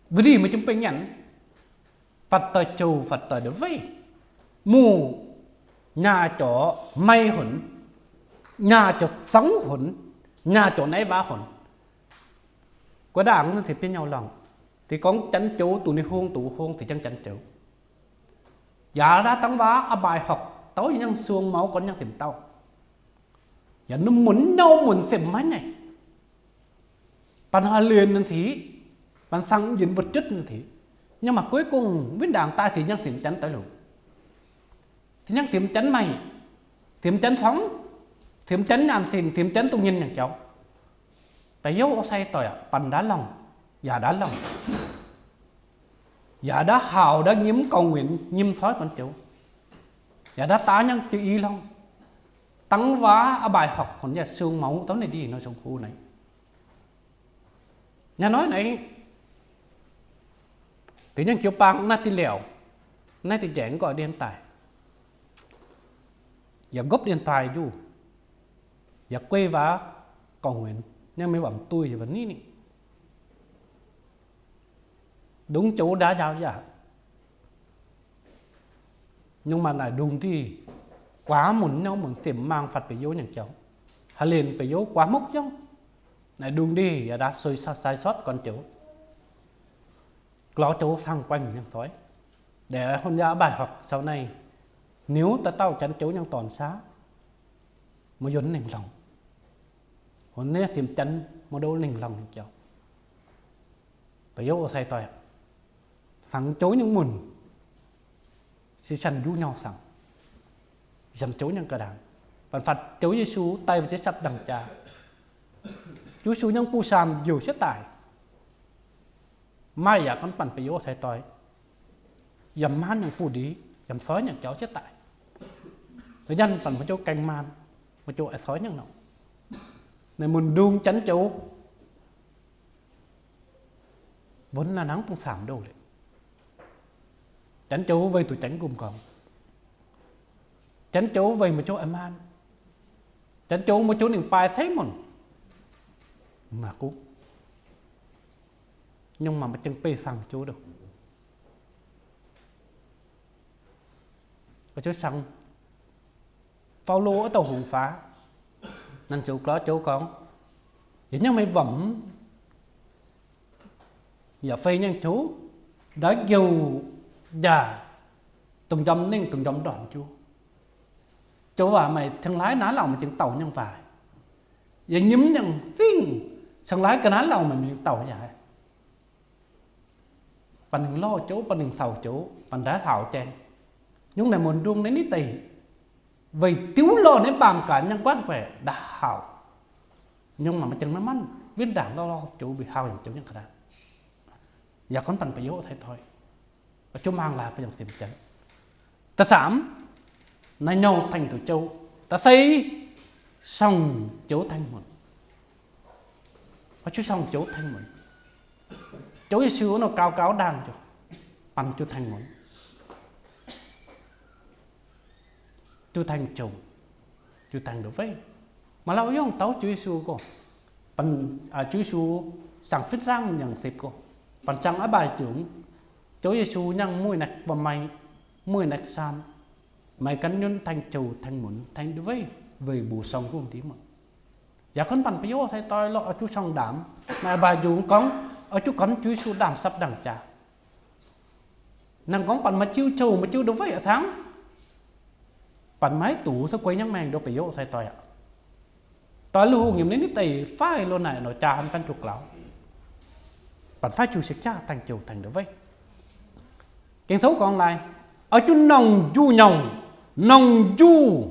Vì đi mă chum pêng nhăn. Phật tơ châu, Phật tơ đơ vay. Mŭ nhà trọ may hŭn. Nhà trọ sống hŭn. Nhà trọ nãy vá hŭn. Có đảng nó thì pin nhau lòng. Thì con chăn châu tụi này hôn, tụi hôn thì chăn chăn châu. Dạ đã tắng vá, à, bài học, tao nhăng xuông máu con nhăng tìm tao. Dạ nó muốn nhau muốn tìm mãi này. Bạn hòa liền nên thì, bạn sang dính vật chất nên thì. Nhưng mà cuối cùng, Vĩnh Đảng ta thì nhăng tìm chắn tới luôn. Thì nhăng tìm chắn mày, tìm chắn sống, tìm chắn nhàn tìm, tìm chắn tụ nhiên nhăng châu. Tại dấu ô say tỏi ạ, bạn đã lòng, dạ đã lòng. Dạ đã hào đã nhiễm cầu nguyện, nhiễm thói con châu. Dạ đã tá nhăng chữ ý lòng. Tăng vá à bài học còn dạ sương máu tao này đi, nó sống khu này. Nhà nói này, thì nhăng chiếu băng nai ti lèo, nai ti jeng gọi điện thoại. Dạ gấp điện thoại du. Dạ quay vá cầu nguyện, nhăng mới vặm tui, dạ vặm ní ní. Đúng chỗ đã giao dạ. Nhưng mà nai đung đi, quá muộn nhau muộn sim mang Phật phải dô nhang châu. Halen phải dô quá mốc dông. Nai đung đi, ya đã sai, sai sót còn châu. Klô châu sang quanh nhang soi. Để hôn ya bài học sau này, nếu ta tao chắn châu nhang toàn xá, mà dôn neng lòng. Hôn nê sim chắn, mà đô neng lòng châu. Phải dô sai toi. Sang châu nhang muộn. Si săn du nhau sang. Dăm châu nhang kơ đang. Phan Phật châu Giêsu tay và chế sắp đằng cha. Chúa Giêsu nhang pu sam dô chết tại. Mai ya con phan phải dô sai toi. Dăm man nhang pu đi, dăm soi nhang châu chết tại. Thời gian phan một châu canh man, một châu ai soi nhang nọ. Nai muộn đung chắn châu. Vốn là nắng cũng sảm đô lệ. Chắn châu vây tụi chắn gùm con. Chắn châu vây một châu em an. Chắn châu một châu neng pai thấy muộn. Mà cũng. Nhưng mà mà chừng pê sang châu đâu. Có châu sang. Phaolô ở tàu hùng phá. Năng châu klô châu con. Dĩ nhiên mày vọng. Giờ phê nhang châu. Đã dô. Dạ. Tùng dăm neng tùng dăm đòn châu. Châu và mày thăng lái ná lòng mà chừng tàu nhang phải. Giờ nhím nhang phinh. Thăng lái kơ ná lòng mà mình tàu dài. Phan neng lo châu, phan neng sau châu, phan đã thảo chèn. Nhung nai muộn đung nai nít tây. Vậy tiếu lo nai bang cả nhang quan quẻ đã hảo. Nhưng mà mà chừng nó mắn, viên đảng lo lo châu bị hao nhang châu nhang kơ đang. Giờ con phan phải dô sai toi. Và châu mang là phải dòng sim chắn. Ta sắm, nai nhau thành tụi châu. Ta xây, song châu thành muộn. Và châu song châu thành muộn. Châu Giêsu nó cao cao đang châu. Phan châu thành muộn. Châu thành châu. Châu thành đối với. Mà lao yong tao Chúa Giêsu cô. Phan, à, Chúa Giêsu sang phít răng nhang sip cô. Phan sang ở bài trưởng. Chúa Giêsu nhang mùi nặc bầm mày. Mùi nặc sam. Mày cắn nhún thành châu thành muộn. Thành đối với. Với bù song gùm đi muộn. Giờ con phan phải dô sai toi lo ở chú song đám. Mà bà dụ con, ở chú con Chúa Giêsu đám sắp đằng cha. Năng con phan mà chiêu châu, mà chiêu đối với ở tháng. Phan mái tủ sao quay nhang mèng đô phải dô sai toi ạ. Toi lu hùng nhầm nên nít tây phải lo này nó cha hẳn căn trục láo. Phan phải chú sẽ cha thành châu thành đối với. Kinh số còn lại. Ở chú nòng du nhòng, nòng du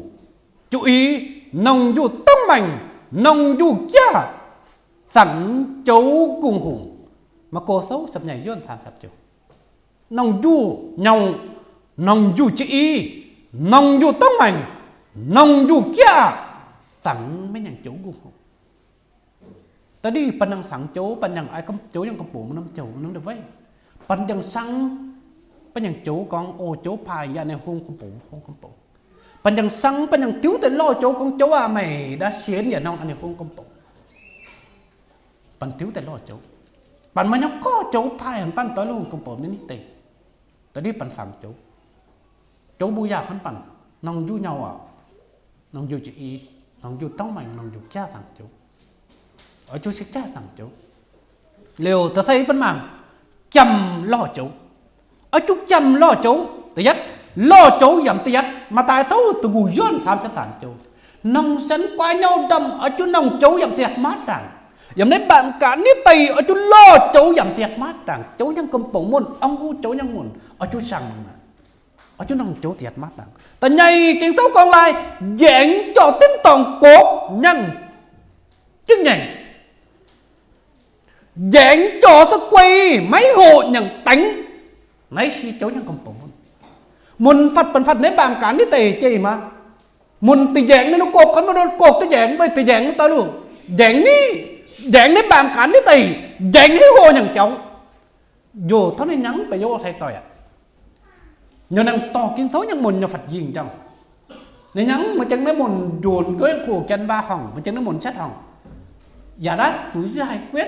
Chú ý, nông du tông manh, nông du kia, sẵn châu gung hùng. Mà cô số sập nhảy yuan sàn sập châu. Nông du nhông, nông du chú ý, nông du tông manh, nông du kia, sẵn mấy nhàng châu gung hùng. Ta đi phan nang sang châu, phan nang ai kâm châu yang kâm pô mơ năm châu, mơ năm đa vay. Phan yang sang, phan yang châu kong, ô châu phai, ya ne hung kâm pô, hung kâm pô. Phan yang sang, phan yang tiu te lo châu kong châu a mai, đa sien ya nong ane hung kâm pô. Phan tiu te lo châu. Phan ma nyok ko châu phai, hăng phan toi lo hung kâm pô, ni ni te. Ta đi phan sang châu. Châu bu ya khan phan, nong ju nhau a. Nong ju chi i, nong ju tông manh, nong ju kia sang châu. Ở chú sẽ kia sang châu. Liu ta sai phan mang, chăm lo châu. Ở chú chăm lo châu, ta yat, lo châu yam ta yat, mà tại sao ta gu yuan sam sep sang châu. Nong sen qua nhau đâm, ở chú nong châu yam ta yat mát đàng. Yam nếp bạn cả nếp tây, ở chú lo châu yam ta yat mát đàng. Châu yang kâm pô môn, ong u châu yang môn, ở chú sang môn. Ở chú nong châu ta yat mát đàng. Ta nhảy kinh số còn lại, dẹn cho tính toàn quốc nhang. Chứng nhảy. Dẹn cho sa quay máy hộ nhang tánh. Nai si châu yang kâm pô môn. Môn phat phan phat nếp bạn cả nếp tây chê mà. Môn ti dẹn nê nô kôk, khan nô kôk ti dẹn, vay ti dẹn nô ta lu. Dẹn ni, dẹn nếp bạn cả nếp tây, dẹn ni hộ nhang châu. Yo, thon ni nhang pha yo sai toi a. Nho nang to kinh số nhang môn nho phat jing jang. Ni nhang ma chang nê môn dôn kơ yang khu chân ba hong, ma chang nê môn set hong. Ya đa, tu si giải quyết.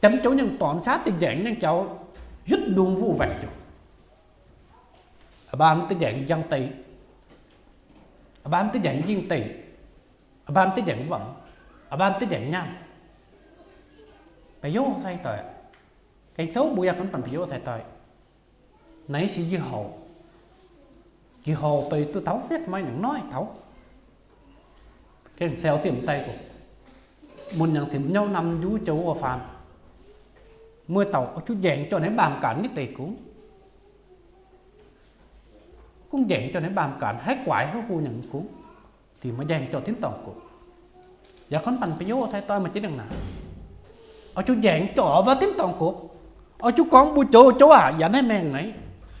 Chăn châu nhang ton sa ti jeng nhang châu yut dung vu vẹt châu. Aban ti jeng jang tây. Aban ti jeng jing tây. Aban ti jeng văng. Aban ti jeng nhang. Payô sai toi. Kei thâu bu ya kon pan payô sai toi. Nai si ji hầu. Ji hầu tui tu thâu set mai nhang noi thâu. Keng seo tim tay ko. Mun nhang tim nhau năm ju châu wa fan. Mưa tàu o chu jeng cho nai bam kan ni tây cũng. Cũng jeng cho nai bam kan hai quái hô hô nhang cũng. Ti ma jeng cho tin tòng ko. Ya kon pan payô sai toi ma chi đăng na. O chu jeng cho wa tin tòng ko. O chu kong bu châu châu a ya nai meng nai.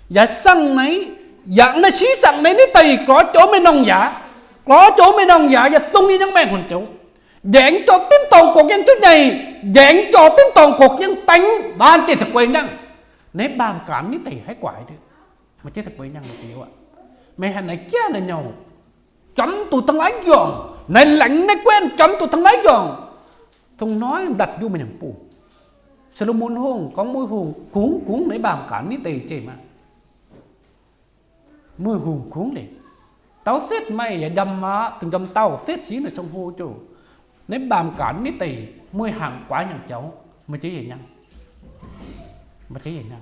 Ya sang nai. Ya nai si sang nai ni tây klo châu mai nong ya. Klo châu mai nong ya ya sung yi nhang meng hon châu. Jeng cho tin tòng ko yang chu nhai. Jeng cho tin tòng ko yang tanh. Ban che thực quay nhang. Nai bam kan ni tây hai quái đi. Ma che thực quay nhang ni tây wa. Mai hăn nai kia nai nhau. Chấm tu thăng lái giọng. Nai lãnh nai quen chấm tu thăng lái giọng. Thông nói đặt du mà nhầm pu. Solomon hùng, con mũi hùng, cũng, cũng nai bam kan ni tây che ma. Mũi hùng cũng đi. Tàu set mai ya jam ma, từng jam tàu set si nai sông hô châu. Nai bam kan ni tây, mũi hàng quái nhang châu. Ma che ya nhang. Ma che ya nhang.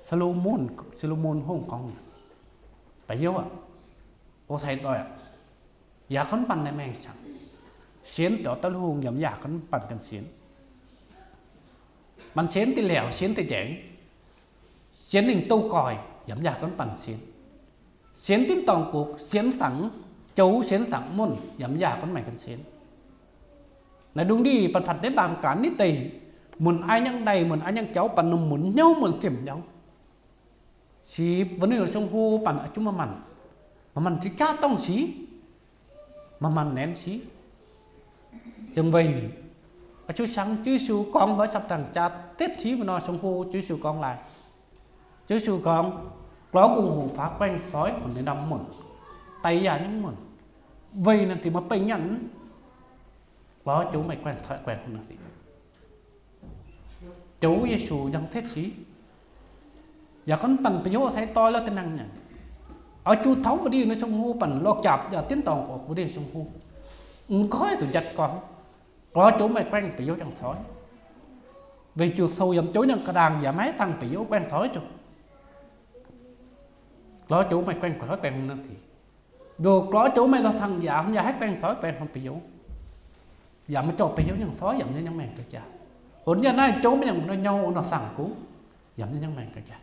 Solomon, Solomon hùng con. Payô a. O sai toi a. Ya kon pan nai meng sang. Sien to tal hung yam ya kon pan kan sien. Man sien ti leo, sien ti jeng. Sien ning tâu koi, yam ya kon pan sien. Sien tin tòng cuộc, sien sẵn, châu sien sẵn mun, yam ya kon mai kan sien. Nai đung đi pan phạt nai bam kan ni tây. Mun ai nhang đài, mun ai nhang châu pan num mun nhau, mun tim nhau. Si vân yu sông hu pan a chu ma man. Ma man si cha tong si. Ma man nen si. Jeng vei. A chu sang chu su kong ba sap tang cha tết si ma no sông hu chu su kong lai. Chu su kong. Klo kung hu fa queng soi hon ni nam mun. Tay ya nhang mun. Vei nan ti ma pei nhan. Klo châu mai queng thoi queng hon na si. Châu Yêsu yang tết si. Ya kon pan payô sai toi lo tenang nhan. A chu thâu vdi na sông hu pan lo chap ya tin tòng ko vdi sông hu. Ngkoi tu jat kon. Klo châu mai queng payô yang soi. Vei chu sâu yam châu yang kadang ya mai sang payô queng soi chu. Klo châu mai queng klo queng na ti. Dô klo châu mai lo sang ya, ya hai peng soi peng hon payô. Ya ma châu payô yang soi, yam nhang meng ka cha. Hon ya nai châu mai yang no nhau no sang ku. Yam nhang meng ka cha.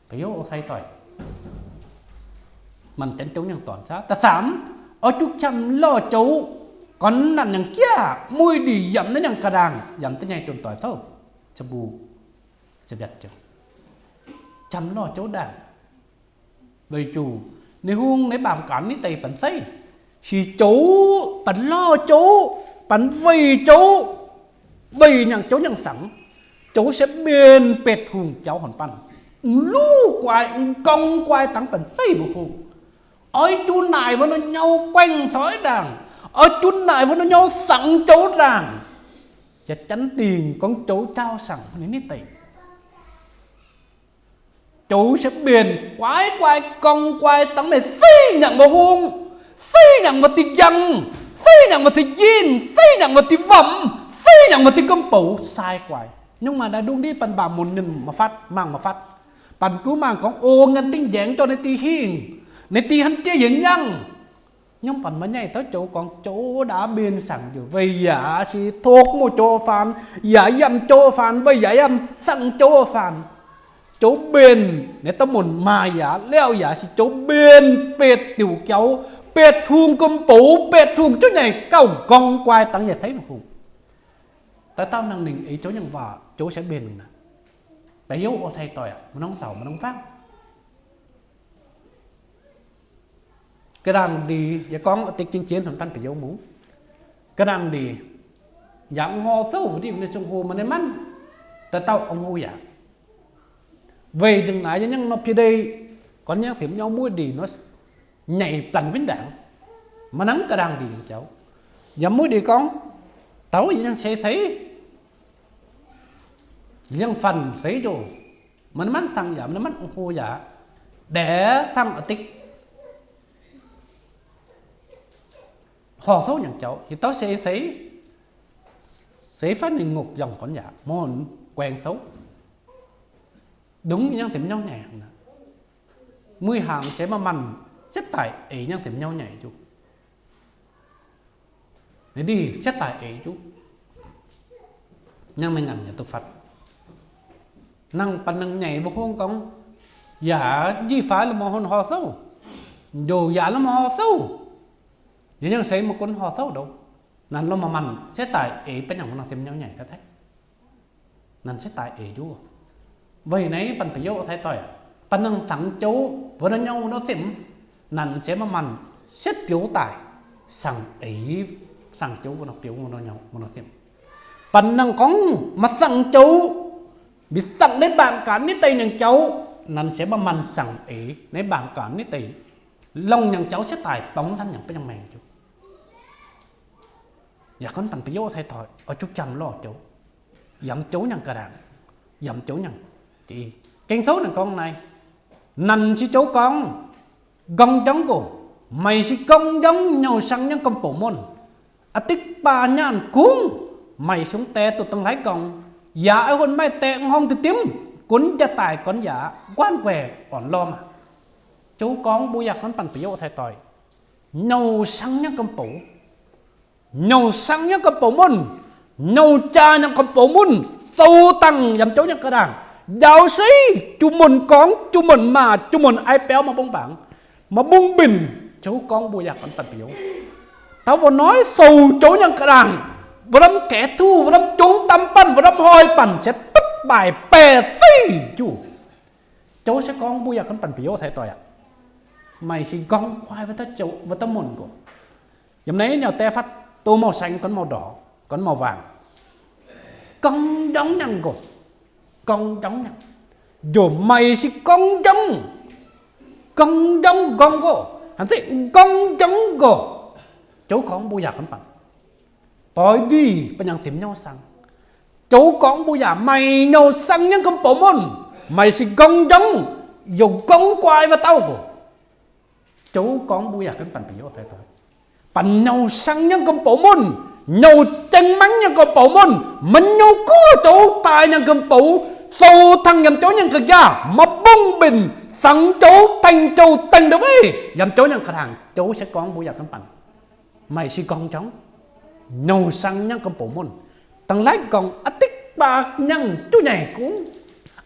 Payô o sai toi. Man ten châu yang ton sa. Ta sam, o chu chăm lo châu. Kon nan yang kia, mui di yam nhang kadang, yam te nhai ton toi so. Chabu. Chabiat châu. Chăm lo châu dang. Vei chu, ni hung ni bam kan ni tây pan sai. Si châu, pan lo châu, pan vei châu. Vei nhang châu nhang sẵn. Châu sẽ bên pet hung châu hon pan. Lu quay, kong quay tăng pan sai bu hung. Ôi chu nai vân nhau quanh soi đàng. Ôi chu nai vân nhau sẵn châu đàng. Chắc chắn tiền con châu châu sẵn ni ni tây. Châu sẽ biển quái quái, công quái, tăng này xí nhặng vào hung, xí nhặng vào ti jăng, xí nhặng vào ti jin, xí nhặng vào ti vậm, xí nhặng vào ti công pau, sai quái. Nhưng mà đã đúng đi, pan ba môn nhân mà phát, mang mà phát. Pan cứ mang con ô ngân tinh giảng cho nên ti hiền, nên ti hẳn chia hiền nhăng. Nhung pan ma nhai tơ châu kong châu đã bên sẵn ju. Vei ya si thok mu châu phan, ya yam châu phan, vei ya yam sẵn châu phan. Châu bên, ne tơ mun ma ya, leo ya si châu bên, pet tiu châu, pet hung kum pau, pet hung châu nhai, kau kong quay tăng ya thấy hung. Tơ tao năng ninh ấy châu nhang va, châu sẽ bên na. Payô o thầy toi, ma nong sao, ma nong vang. Kadang di, ya kong atik chinh chiến hon tan payô mu. Kadang di, ya ong ho sâu vdi ne sông hu ma ne man. Ta tao ong hu ya. Vei đừng nói ya nhang no phi đây, kon nhang thim nhau mui di no nhảy plan vĩnh đẳng. Ma nang kadang di châu. Ya mui di kong, tao ya nhang sei sei. Liăng phần sấy dô. Mân măn săng ya, mân măn ủng hộ ya. Để săng a tĭk. Hò sâu nhang châu. Thì tao sẽ sấy. Sấy phát nền ngục dòng con ya. Môn quen sâu. Đúng nhang thím nhau nhảy hăng nà. Mười hàng sẽ mà măn. Xếp tải ấy nhang thím nhau nhảy chú. Nê đi, xếp tải ấy chú. Nhang mê ngăn nhà tu Phật. Năng păn năng nhảy vô hông cống. Yà di phái là mô hôn hò sâu. Dù yà là mô hò sâu. Yà nhang sấy mô cún hò sâu đâu. Năng lô mà mặn, xếp tải ấy pên nhang mô năng thím nhau nhảy thách thách. Năng xếp tải ấy chú. Vậy nê păn phải dô sai toi. Păn năng sẵn chú, vô năng nhau vô năng thím. Năng sẽ mà mặn, xếp phiếu tải. Sẵn ấy, sẵn chú vô năng phiếu vô năng nhau, vô năng thím. Păn năng cống, mà sẵn chú. Vì sẵn nê bảng cán nê tây nhang châu, năng sẽ mà mặn sẵn ấy, nê bảng cán nê tây. Lòng nhang châu sẽ tải bóng lăn nhang pên nhang mèng chú. Yà con păn phải dô sai toi, ở chú chăm lo chú. Yắm chú nhang kơ đang. Yắm chú nhang. Thì, kinh số năng cống nê. Năng si chú cống. Gong dong cô. Mày si gong dong nhau sang nhang công bố môn. A tĭk pa nhan kung, mày sung te tu tăng lái gong. Yà ai hôn mày te hông ti tim. Cún gia tài con yà, quan què, ổn lo mà. Chú cống bu yà con păn phải dô sai toi. Nhau sang nhang công bố. Nhau sang nhang công bố môn. Nhau cha nhang công bố môn. Sâu tăng yắm chú nhang kơ đang. Giáo sĩ, chú môn cống, chú môn mà, chú môn ai béo mà bông bảng. Mà bung bình, chú cống bu yà con păn phải dô. Tao vừa nói sâu chú nhang kơ đang. Vừa đâm kẻ thù, vừa đâm chúng tâm păn, vừa đâm hoi păn, sẽ thất bại bè si chú. Chú sẽ cống bu yà con păn phải dô sai toi ạ. Mày si gong khoai với tao châu, với tao môn cô. Yắm nê nhau te phát, tô màu xanh, con màu đỏ, con màu vàng. Gong dong nhang cô. Gong dong nhang. Dù mày si gong dong. Gong dong gong cô. Hẳn thế gong dong cô. Chú cống bu yà con păn. Tôi đi, păn nhang thím nhau sang. Chú cống bu yà mày nhau sang nhang công bố môn. Mày si gong dong. Dù gong khoai với tao cô. Chú cống bu yà con păn phải dô sai toi. Păn nhau sang nhang công bố môn. Nhau chêng măng nhang công bố môn. Mân nhau cô chú pa nhang công bố. Sâu thăng yắm chú nhang kơ gia. Mà bung bình. Sang chú thành chú thành được ấy. Yắm chú nhang kơ đang. Chú sẽ cống bu yà con păn. Mày si gong dong. Nhau sang nhang công bố môn. Tăng lái gong a tĭk pa nhang chú nhảy kung.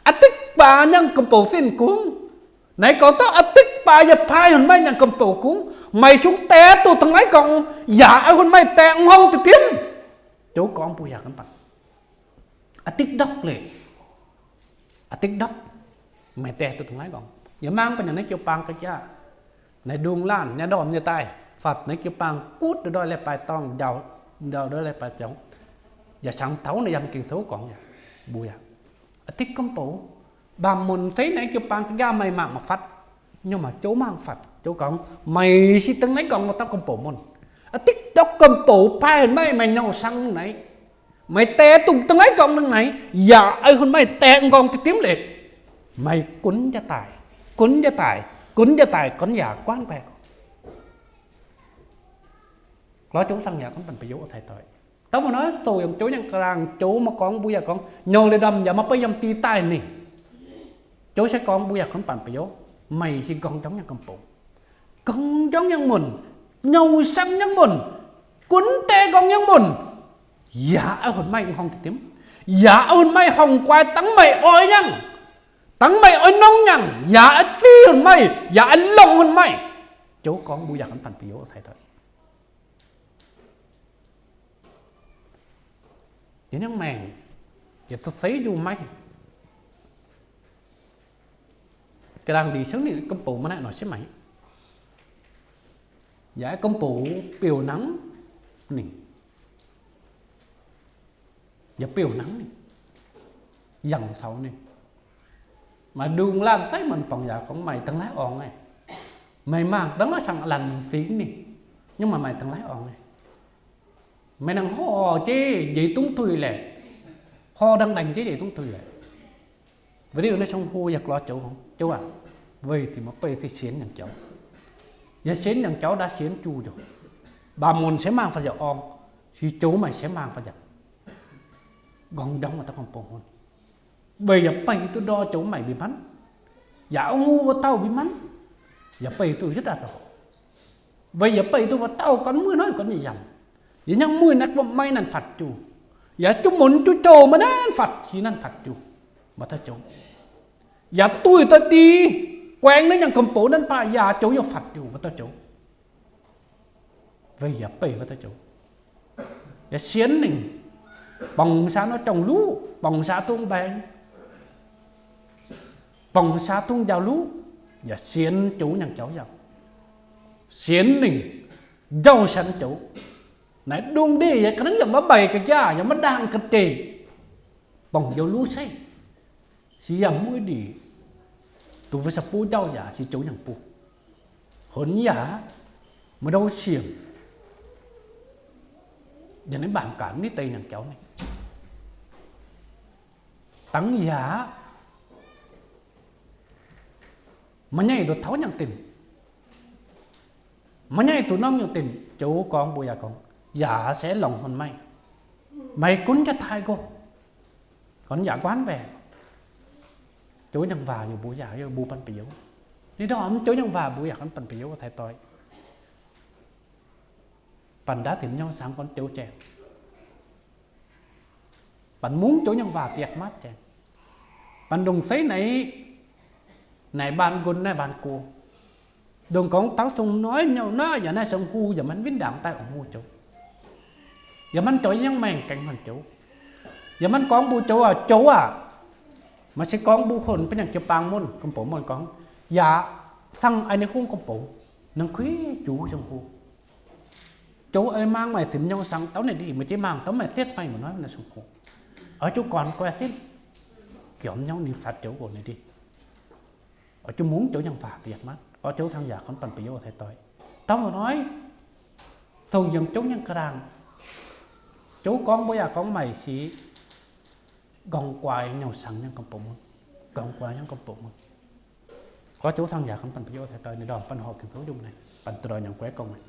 A tĭk pa nhang công bố xin kung. Nê cống tao a tĭk pa yà phai hôn mày nhang công bố kung. Mày sung te tu tăng lái gong. Yà ai hôn mày te hông ti tim. Chú cống bu yà con păn. A tĭk đốc lê. A tĭk đốc. Mày te tu tăng lái gong. Yà mang păn nhang nê kiêu pang kơ cha. Nê đung lan, nê đom, nê tai. Phật nê kiêu pang kút đôi đôi lê pai tong, đào, đào đôi lê pai tong. Yà sang tao nê yắm kinh số cống yà. Bu yà. A tĭk công bố. Ba môn thế này kiêu pang kơ ga mày mạng mà Phật. Nhưng mà chú mạng Phật, chú cống, mày si tăng nê gong mà tao công bố môn. A tĭk đốc công bố phai hôn mày, mày nhau sang nê. Mày te tung tăng lái gong năng nê, yà ai hôn mày te gong ti tim lê. Mày cún gia tài, cún gia tài, cún gia tài, con yà quan què. Lo chú sang yà con păn phải dô sai toi. Tao mà nói sâu yắm chú nhang kơ đang, chú mà cống bu yà cống, nhau lê đâm yà mà pơi yắm ti tai nê. Chú sẽ cống bu yà con păn phải dô. Mày si gong dong nhang công bố. Gong dong nhang môn. Nhau sang nhang môn. Cún te gong nhang môn. Yà ai hôn mày hông ti tim. Yà ai hôn mày hông khoai tăng mày oi nhang. Tăng mày oi nông nhang. Yà ai si hôn mày. Yà ai lòng hôn mày. Chú cống bu yà con păn phải dô sai toi. Yà nhang mèng. Yà tao sấy dô mày. Kơ đang đi sớng nê công bố mà nê nói sới mày. Yà công bố phiếu nắng nê. Yà phiếu nắng nê. Yăng sau nê. Mà đung lan sới mân păng yà cống mày tăng lái ong nê. Mày mang tăng lái sang lăn sing nê. Nhưng mà mày tăng lái ong nê. Mày năng ho chê giấy tống thùy lê. Ho đang đành chê giấy tống thùy lê. Video này song hu ya klo chau hong. Chau a. Vei thi ma pei thi sien nhang chau. Ya sien nhang chau da sien chu jo. Ba mon se mang fa ya ong. Si chau mai se mang fa ya. Gong dong ma ta kon pong hon. Vei ya pei tu do chau mai bi man. Ya ong hu wa tau bi man. Ya pei tu yut a ro. Vei ya pei tu wa tau kon mui noi kon mi yam. Ya nhang mui nak wa mai nan fat chu. Ya chu mon chu chau ma nan fat, si nan fat chu. Ma ta chau. Ya tui ta ti. Kueng na nhang kon pong nan pa ya chau ya fat chu, ma ta chau. Vei ya pei ma ta chau. Ya sien ning. Pong sa no chong lu, pong sa tung beng. Pong sa tung jau lu. Ya sien chu nhang chau ya. Sien ning. Jau san chu. Nai dung di ya kanang ya ma bai ka ja, ya ma dang ka te. Pong jau lu se. Si ya mui di. Tu va sa pu jau ya, si chau nhang pu. Hon ya, ma dau siem. Ya ni bam kan ni tei nhang chau ni. Tang ya. Ma nhai do thau nhang tin. Ma nhai tu nong nhang tin. Chau kong bu ya kong. Ya se long hon mai. Mai kun ya thai ko. Kon ya quan ve. Chau nhang va yu bu ya, yu bu pan pi yu. Ni do am chau nhang va bu ya kon pan pi yu thai toi. Pan da thim nhang sang kon chau che. Pan mung chau nhang va tiak mat che. Pan dung sei nai, nai ban gun nai ban ku. Dung kong tau sung noi nhau na ya na sung hu ya man vin dang tai ong hu chau. Ya man chau yang meng keng man chau. Ya man kong bu chau a chau a. Ma si kong bu hon pen yang chau pang mon, kon pong mon kong. Ya sang ai ni hung kon pong. Nang khui chu sung hu. Chau ai mang mai thim nhang sang tau ne di, ma chi mang tau mai thiet mai mo noi na sung hu. Ở chu kon ko thiet. Kiom nhang ni fat chau ko ne di. Ở chu mung chau nhang va tiak mat. Ở chau sang ya kon pan pi yu thai toi. Tau mo noi. Sau yam chau nhang krang. Chau kong bu ya kong mai si. Gong kwai nhang sang nhang kon pong mon. Gong kwai nhang kon pong mon. Có chau sang ya kon pan pi yu thai toi ni do pan ho kin sau jum nai. Pan tu do nhang kwai kong mai.